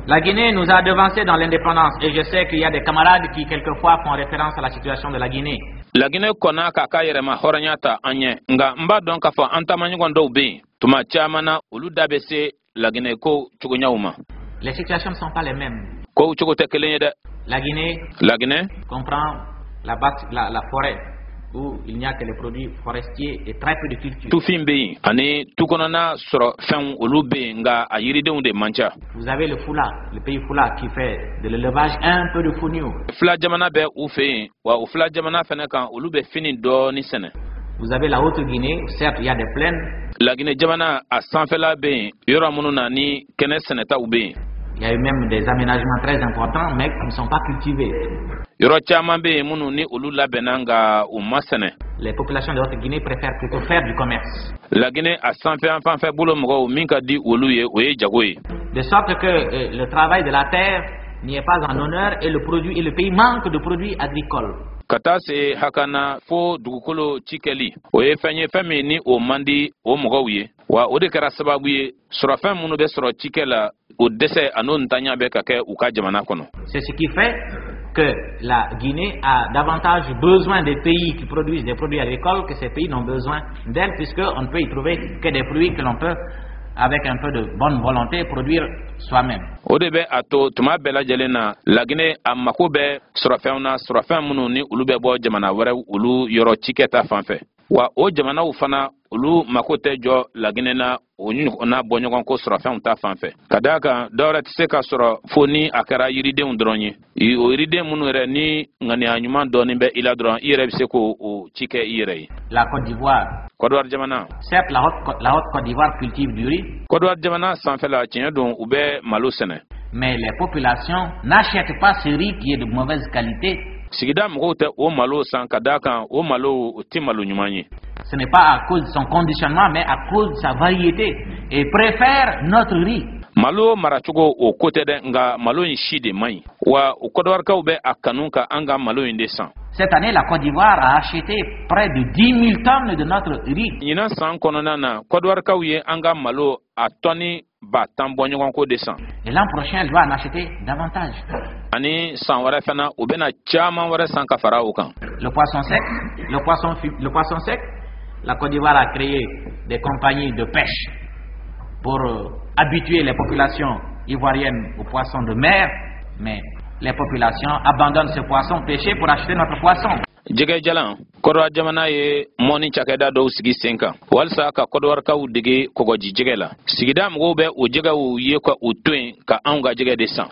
La Guinée nous a devancés dans l'indépendance et je sais qu'il y a des camarades qui quelquefois font référence à la situation de la Guinée. Laginɛ kɔnna k'a ka yɛrɛma hɔrɔnya ta an ɲɛ, nka n b'a dɔn k'a fɔ an taamaɲɔgɔn dɔw bɛ yen, tuma caman na olu da bɛ se Laginɛ ko cogoɲaw ma. Les situations ne sont pas les mêmes. Kow cogo tɛ kelen ye dɛ. La Guinée Laginɛ comprend la forêt où il n'y a que les produits forestiers et très peu de cultures. Tufin bɛ yen ani tu kɔnɔna sɔrɔ fɛnw, olu bɛ yen, nka a yiridenw de man ca. Vous avez le Foula, le pays Foula qui fait de l'élevage, un peu de fonio. Fila jamana bɛ u fɛ yen, wa o fila jamana fɛnɛ kan, olu bɛ fini dɔɔni sɛnɛ. Vous avez la Haute-Guinée, certes il y a des plaines, Laginɛ jamana a sanfɛla bɛ yen, yɔrɔ minnu na ni kɛnɛ sɛnɛtaw bɛ yen. Il y a eu même des aménagements très importants, mais qui ne sont pas cultivés. Yɔrɔ caman bɛ yen minnu ni olu labɛnna, nka u ma sɛnɛ. Les populations de Haute-Guinée préfèrent plutôt faire du commerce. Laginɛ a sanfɛ an fanfɛ bolo mɔgɔw, min ka di olu ye, o ye jago ye. De sorte que le travail de la terre n'y est pas en honneur et le produit et le pays manque de produits agricoles. Ka taa se hakana fo dugukolo cikɛli, o ye fɛn ye, fɛn min ni o man di o mɔgɔw ye, wa o de kɛra sababu ye sɔrɔfɛn minnu bɛ sɔrɔ cikɛ la, o dɛsɛ a n'o ntanya bɛ ka kɛ u ka jamana kɔnɔ. C'est ce qui fait que la Guinée a davantage besoin des pays qui produisent des produits agricoles que ces pays n'ont besoin d'elle, puisqu'on ne peut y trouver que des fruits que l'on peut, avec un peu de bonne volonté, produire soi-même. O de bɛ a to tuma bɛɛ lajɛlen na, Laginɛ a mako bɛ sɔrɔfɛnw na, sɔrɔfɛn minnu ni olu bɛ bɔ jamana wɛrɛw olu yɔrɔ cikɛ ta fan fɛ, wa o jamanaw fana, olu mako tɛ jɔ Laginɛ na o ɲɔgɔnna bɔɲɔgɔn ko sɔrɔfɛnw ta fan fɛ, ka d'a kan dɔwɛrɛ tɛ se ka sɔrɔ fo ni a kɛra yiridenw dɔrɔn ye, o yiriden minnu yɛrɛ ni ŋaniya ɲuman dɔɔni bɛ i la dɔrɔn, i yɛrɛ bɛ se k'o o ci kɛ i yɛrɛ ye. La Côte d'Ivoire, Kɔdiwari jamana, certes, la Haute Côte d'Ivoire cultive du riz, Kɔdiwari jamana sanfɛla, tiɲɛ don, u bɛ malo sɛnɛ. Mais les populations n'achètent pas ce riz qui est de mauvaise qualité. Sigida mɔgɔw tɛ o malo san, ka d'a kan o malo, o tɛ malo ɲuman ye. Ce n'est pas à cause de son conditionnement, mais à cause de sa variété, et préfèrent notre riz. Malo maracogo o ko tɛ dɛ, nka malo in si de man ɲi, wa o Kɔdiwarikaw bɛ a kanu ka an ka malo in de san. Cette année, la Côte d'Ivoire a acheté près de 10 000 tonnes de notre riz. Ɲinan san kɔnɔna na, Kɔdiwarikaw ye an ka malo a tɔni 10 000 bɔɲɔgɔnko de san. Et l'an prochain, elle doit en acheter davantage. Ani san wɛrɛ fana, u bɛna caman wɛrɛ san ka fara o kan. Le poisson sec, le poisson sec, la Côte d'Ivoire a créé des compagnies de pêche pour habituer les populations ivoiriennes aux poissons de mer, mais les populations abandonnent ce poisson pêché pour acheter notre poisson. Jɛgɛ jalan, Kɔdiwari jamana ye mɔni cakɛda dɔw sigi sen kan walisa ka Kɔdiwarikaw dege kɔgɔji jɛgɛ la. Sigida mɔgɔw bɛ o jɛgɛw ye ka u to yen ka anw ka jɛgɛ de san.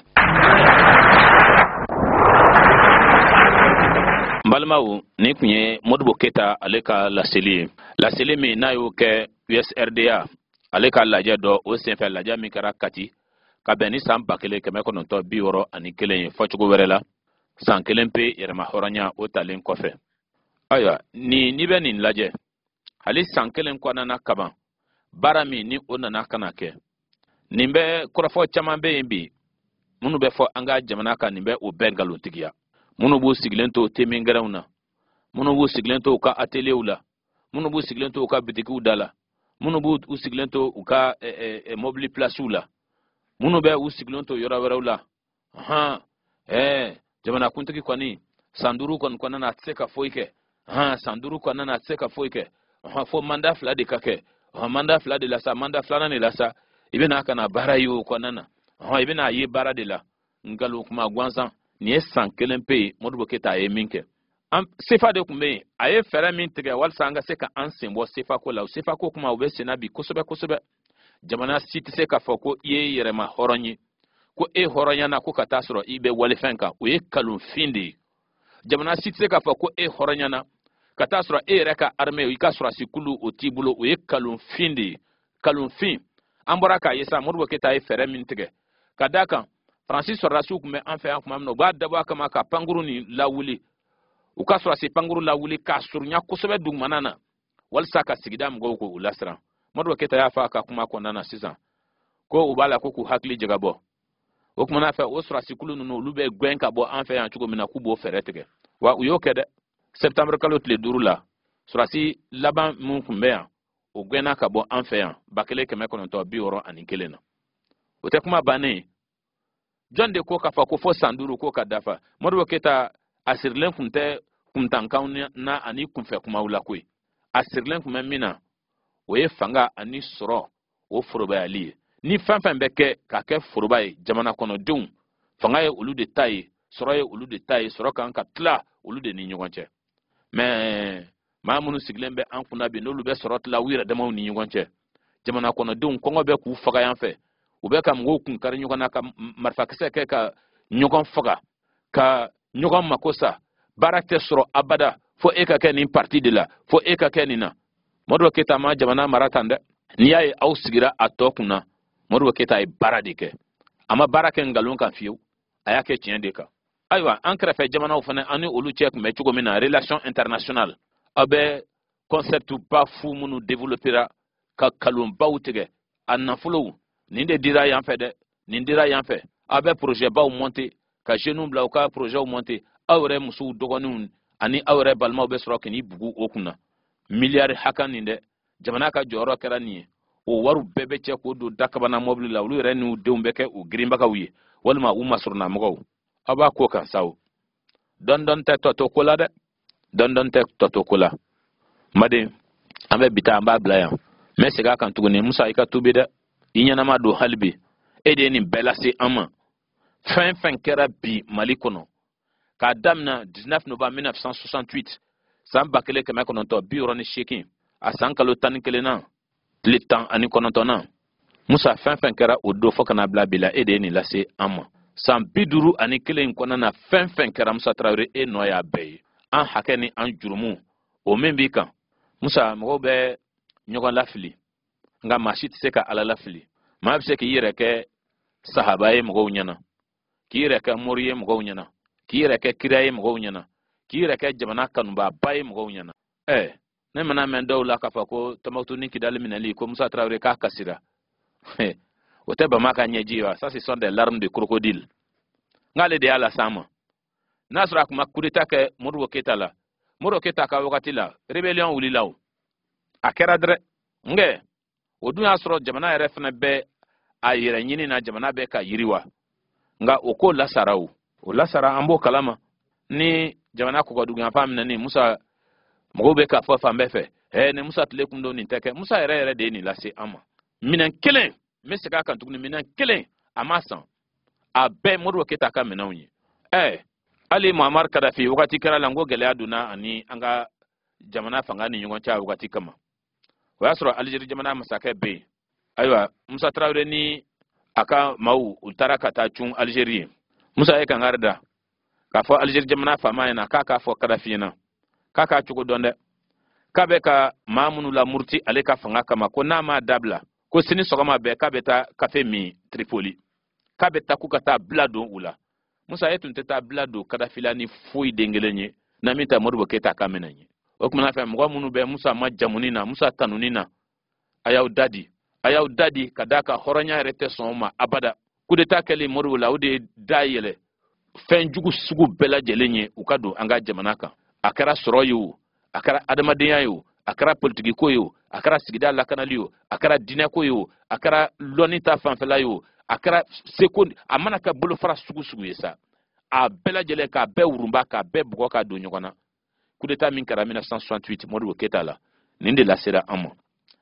N balimaw, nin tun ye Modibo Keyita ale ka laseli ye, laseli min n'a y'o kɛ USRDA ale ka lajɛ dɔ o senfɛ, lajɛ min kɛra Kati ka bɛn ni san 1961 ye, fɔcogo wɛrɛ la, san kelen pe yɛrɛma hɔrɔnya o talen kɔfɛ. Ayiwa, ni n'i bɛ nin lajɛ, hali san kelen kɔnɔna kaban, baara min ni o nana ka na kɛ, Nin bɛ kɔrɔfɔ caman bɛ yen bi minnu bɛ fɔ an ka jamana kan, nin bɛ o bɛɛ nkalontigiya. Minnu b'u sigilen to temingɛrɛnw na, minnu b'u sigilen to u ka ateliers la, minnu b'u sigilen to u ka bitikiw da la, minnu b'u sigilen to u ka mobili pilasiw la, minnu bɛ u sigilen to yɔrɔ wɛrɛw la. Hɔn, jamanakuntigi kɔni san 5 kɔni kɔnɔna na a tɛ se ka foyi kɛ. Hɔn, san 5 kɔnɔna na a tɛ se ka foyi kɛ. Hɔn, fo mandat 2 de ka kɛ. Hɔn, mandat 2 de la sa, mandat 2nan de la sa, i bɛna ka na baara ye o kɔnɔna na. Hɔn, i bɛna ye baara de la. Nkalon kuma gansan. Nin ye san 1 pe ye Modibo Keyita a ye min kɛ. An sefa de tun bɛ yen, a ye fɛɛrɛ min tigɛ walasa an ka se ka an sen bɔ sefa ko la. O sefa ko kuma o bɛ sen na bi kosɛbɛ kosɛbɛ. Jamana si tɛ se k'a fɔ ko i ye yɛrɛma hɔrɔn ye, ko e hɔrɔnyana ko ka taa sɔrɔ i bɛ walifɛn kan, o ye nkalonfin de ye. Jamana si tɛ se k'a fɔ ko e hɔrɔnyana ka taa sɔrɔ e yɛrɛ ka armée, i ka sɔrɔdasikulu o t'i bolo, o ye nkalonfin de ye. Nkalonfin. An bɔra k'a ye sa, Modibo Keyita ye fɛɛrɛ min tigɛ ka d'a kan Faransi sɔrɔdasiw tun bɛ an fɛ yan tuma min na, u b'a dabɔ a kama ka pankuru nin lawuli, u ka sɔrɔdasi pankuru lawuli k'a surunya kosɛbɛ dugumana na walisa ka sigida mɔgɔw k'u lasiran. Modibo Keyita y'a fɔ a ka kuma kɔnɔna na sisan ko u b'a la ko k'u hakili jagabɔ. O kumana fɛ, o sɔrɔdasikulu ninnu olu bɛ gɛn ka bɔ an fɛ yan cogo min na, k'u b'o fɛɛrɛ tigɛ. Wa u y'o kɛ dɛ. Septembre kalo tile 5 la, sɔrɔdasi laban min tun bɛ yan, o gɛnna ka bɔ an fɛ yan 1961 na. O tɛ kuma bannen ye. Jɔn de ko k'a fɔ ko fo san 5 ko ka dafa? Modibo Keyita a sirilen tun tɛ kuntankanw na ani kunfɛ kumaw la koyi. A sirilen tun bɛ min na, o ye fanga ani sɔrɔ o forobayali ye. Ni fɛn fɛn bɛ kɛ k'a kɛ foroba ye jamana kɔnɔdenw, fanga ye olu de ta ye, sɔrɔ ye olu de ta ye, sɔrɔ kan ka tila olu de ni ɲɔgɔn cɛ. Mais maa minnu sigilen bɛ an kunna bi, n'olu bɛ sɔrɔ tila u yɛrɛ damaw ni ɲɔgɔn cɛ, jamana kɔnɔdenw kɔngɔ bɛ k'u faga yan fɛ, u bɛ ka mɔgɔw kun kari ɲɔgɔn na, ka marifakisɛ kɛ ka ɲɔgɔn faga, ka ɲɔgɔn mako sa, baara tɛ sɔrɔ abada fo e ka kɛ nin parti de la, fo e ka kɛ nin na. Modibo Keyita ma jamana mara tan dɛ. N'i y'a ye aw sigira a tɔ kunna, Modibo Keyita ye baara de kɛ. A ma baara kɛ nkalon kan fiyewu, a y'a kɛ tiɲɛ de kan. Ayiwa, an kɛrɛfɛ jamanaw fana, an ni olu cɛ tun bɛ cogo min na, relation internationale, aw bɛ concept ba fu minnu développera ka kalonbaw tigɛ, a nafolow nin de dira yan fɛ dɛ, nin dira yan fɛ, aw bɛ projet baw monter ka jeunes bila u ka projet monter, aw yɛrɛ musow dɔgɔninw ani aw yɛrɛ balimaw bɛ sɔrɔ k'i bugu o kunna. Miliyari hakɛ nin dɛ, jamana ka jɔyɔrɔ kɛra nin ye, o wariw bɛɛ bɛ cɛ k'o don dakabana mɔbili la, olu yɛrɛ n'u denw bɛ kɛ u girinbagaw ye walima u masurunamɔgɔw. Aw b'a ko kan sa o. Dɔɔni dɔɔni tɛ tɔ to ko la dɛ, dɔɔni dɔɔni tɛ tɔ to ko la. N baden, an bɛ bi ta, an b'a bila yan. N bɛ segin a kan tuguni, Musa i ka tuubi dɛ, i ɲɛnama don hali bi. E de ye nin bɛɛ lase an ma. Fɛn fɛn kɛra bi Mali kɔnɔ, k'a daminɛ 19 novembre 1968, san 1968, a san kalo 11 na, tile 19 na, Musa fɛn fɛn kɛra o don fo ka na bila bi la, e de ye nin lase an ma. San 51 in kɔnɔna na, fɛn fɛn kɛra Musa Tarawele, e nɔ y'a bɛɛ ye. An hakɛ ni an jurumu, o min b'i kan. Musa, mɔgɔw bɛ ɲɔgɔn lafili, nka maa si tɛ se ka Ala lafili. Maa bɛ se k'i yɛrɛ kɛ sahaba ye mɔgɔw ɲɛna, k'i yɛrɛ kɛ mori ye mɔgɔw ɲɛna, k'i yɛrɛ kɛ kira ye mɔgɔw ɲɛna, k'i yɛrɛ kɛ jamana kanubaaba ye mɔgɔw ɲɛna. Ne mana mɛn dɔw la k'a fɔ ko Tɔnbukutu ni Kidali minɛli ko Musa Tarawele k'a kasira, o tɛ Bama ka ɲɛji ye wa? Ça, ce sont des larmes de crocodile. N'ale de y'a las'an ma. N'a sɔrɔ a tun ma coup d'état kɛ Modibo Keyita la, Modibo Keyita ka wagati la, rébellion wulila o, a kɛra dɛrɛ. Nkɛ o dun y'a sɔrɔ jamana yɛrɛ fana bɛ a yɛrɛ ɲini na, jamana bɛ ka yiriwa. Nka o ko lasara o, o lasara, an b'o kalama. Ni jamana kɔkɔduguyanfan minɛni, Musa, mɔgɔw bɛ k'a fɔ fan bɛɛ fɛ, ni Musa tile kun don nin tɛ kɛ. Musa yɛrɛ yɛrɛ de ye nin lase an ma. Minɛn kelen, n bɛ segin a kan tuguni, minɛn kelen a ma san, a bɛɛ Modibo Keyita ka minɛnw ye. Hali Muammar Kadafi wagati kɛra la, n ko gɛlɛya donna ani an ka jamana fanga ni ɲɔgɔn cɛ a wagati kama. O y'a sɔrɔ Algérie jamana masakɛ bɛ yen. Ayiwa, Musa Tarawele ni a ka maaw, u taara ka taa cun Algérie ye. Musa ye kangari da k'a fɔ Algérie jamana faama ɲɛna k'a k'a fɔ Kadafi ɲɛna k'a k'a cogo dɔn dɛ, k'a bɛ ka maa minnu lamuruti ale ka fanga kama, ko n'a m'a dabila, ko sini sɔgɔma bɛɛ k'a bɛ taa kafe min Tripoli, k'a bɛ taa k'u ka taa bila don u la. Musa, e tun tɛ taa bila don Kadafi la ni foyi den kelen ye na min ta Modibo Keyita ka minɛ ye. O kumana fɛ, mɔgɔ minnu bɛ Musa ma jamuni na, Musa tanuni na, a y'aw da di, A y'aw da di ka d'a kan hɔrɔnya yɛrɛ tɛ sɔn o ma abada. Kudeta kɛlen Modibo la, o de ye da yɛlɛ fɛn jugu sugu bɛɛ lajɛlen ye u ka don an ka jamana kan. A kɛra sɔrɔ ye o, a kɛra adamadenya ye o, a kɛra politikiko ye o, a kɛra sigida lakanali ye o, a kɛra diinɛko ye o, a kɛra lɔnni ta fanfɛla ye o, a kɛra seko, a mana kɛ bolofara sugu sugu ye sa, a bɛɛ lajɛlen k'a bɛɛ wurunba, k'a bɛɛ bugɔ k'a don ɲɔgɔn na. Kudeta min kɛra 1968 Modibo Keyita la, nin de lasera an ma.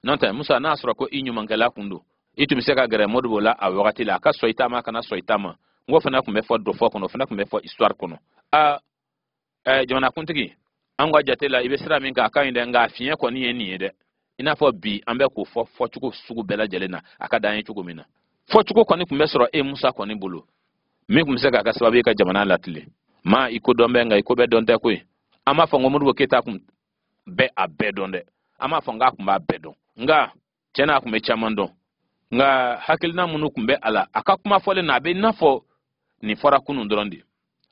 N'o tɛ Musa, n'a sɔrɔ ko i ɲumankɛla kun don, i tun bɛ se ka gɛrɛ Modibo la a wagati la, a ka sɔn i ta ma, a kana sɔn i ta ma. N ko fana tun bɛ fɔ dɔfɔ kɔnɔ, o fana tun bɛ fɔ histoire kɔnɔ. Aa jamanakuntigi, an ka jate la, i bɛ sira min kan, a ka ɲi dɛ, nka a fiɲɛ kɔni ye nin ye dɛ. I n'a fɔ bi an bɛ k'o fɔ fɔcogo sugu bɛɛ lajɛlen na, a ka d'an ye cogo min na. Fɔcogo kɔni tun bɛ sɔrɔ e Musa kɔni bolo min tun bɛ se k'a kɛ sababu ye ka jamana latilen. Maa i ko dɔn bɛ, nka i ko bɛɛ dɔn tɛ koyi. An b'a fɔ n ko Modibo Keyita kun bɛ a bɛɛ dɔn dɛ, an b'a fɔ n k'a kun b'a bɛɛ dɔn, nka tiɲɛ na a kun bɛ caman dɔn, nka hakilina minnu kun bɛ a la, a ka kuma fɔlen na, a bɛ i n'a fɔ nin fɔra kunun dɔrɔn de.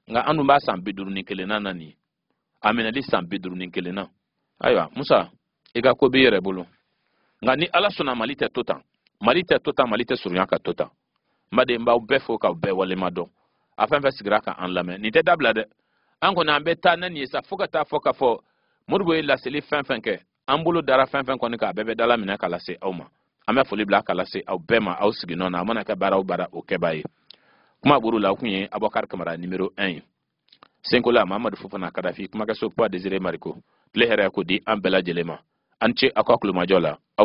Nka an dun b'a san 51 na nin ye, a minɛli san 51 na. Ayiwa Musa, i ka ko b'i yɛrɛ bolo, nka ni Ala sɔnna, Mali tɛ to tan, Mali tɛ to tan, Mali tɛ surunya ka to tan. N baden, n b'aw bɛɛ fo k'aw bɛɛ walema dɔn. A fɛn fɛn sigira ka an lamɛn, nin tɛ dabila dɛ. An kɔni an bɛ taa na nin ye sa fo ka taa fɔ k'a fɔ Modibo ye laseli fɛn fɛn kɛ, an bolo dara fɛn fɛn kɔni kan, a bɛɛ bɛ dala minɛ ka lase aw ma. An bɛ foli bila ka lase aw bɛɛ ma aw siginɔ na, a mana kɛ baara o baara, o kɛbaa ye. Kuma buru la, o kun ye Abubakar Kamara numéro 1 ye. Senkola Mamadu Fofana Kadafi, kumakɛso Poids Désiré Mariko. Tile hɛrɛ ko di an bɛɛ lajɛlen ma. An ce aw ka kulomajɔ la. Aw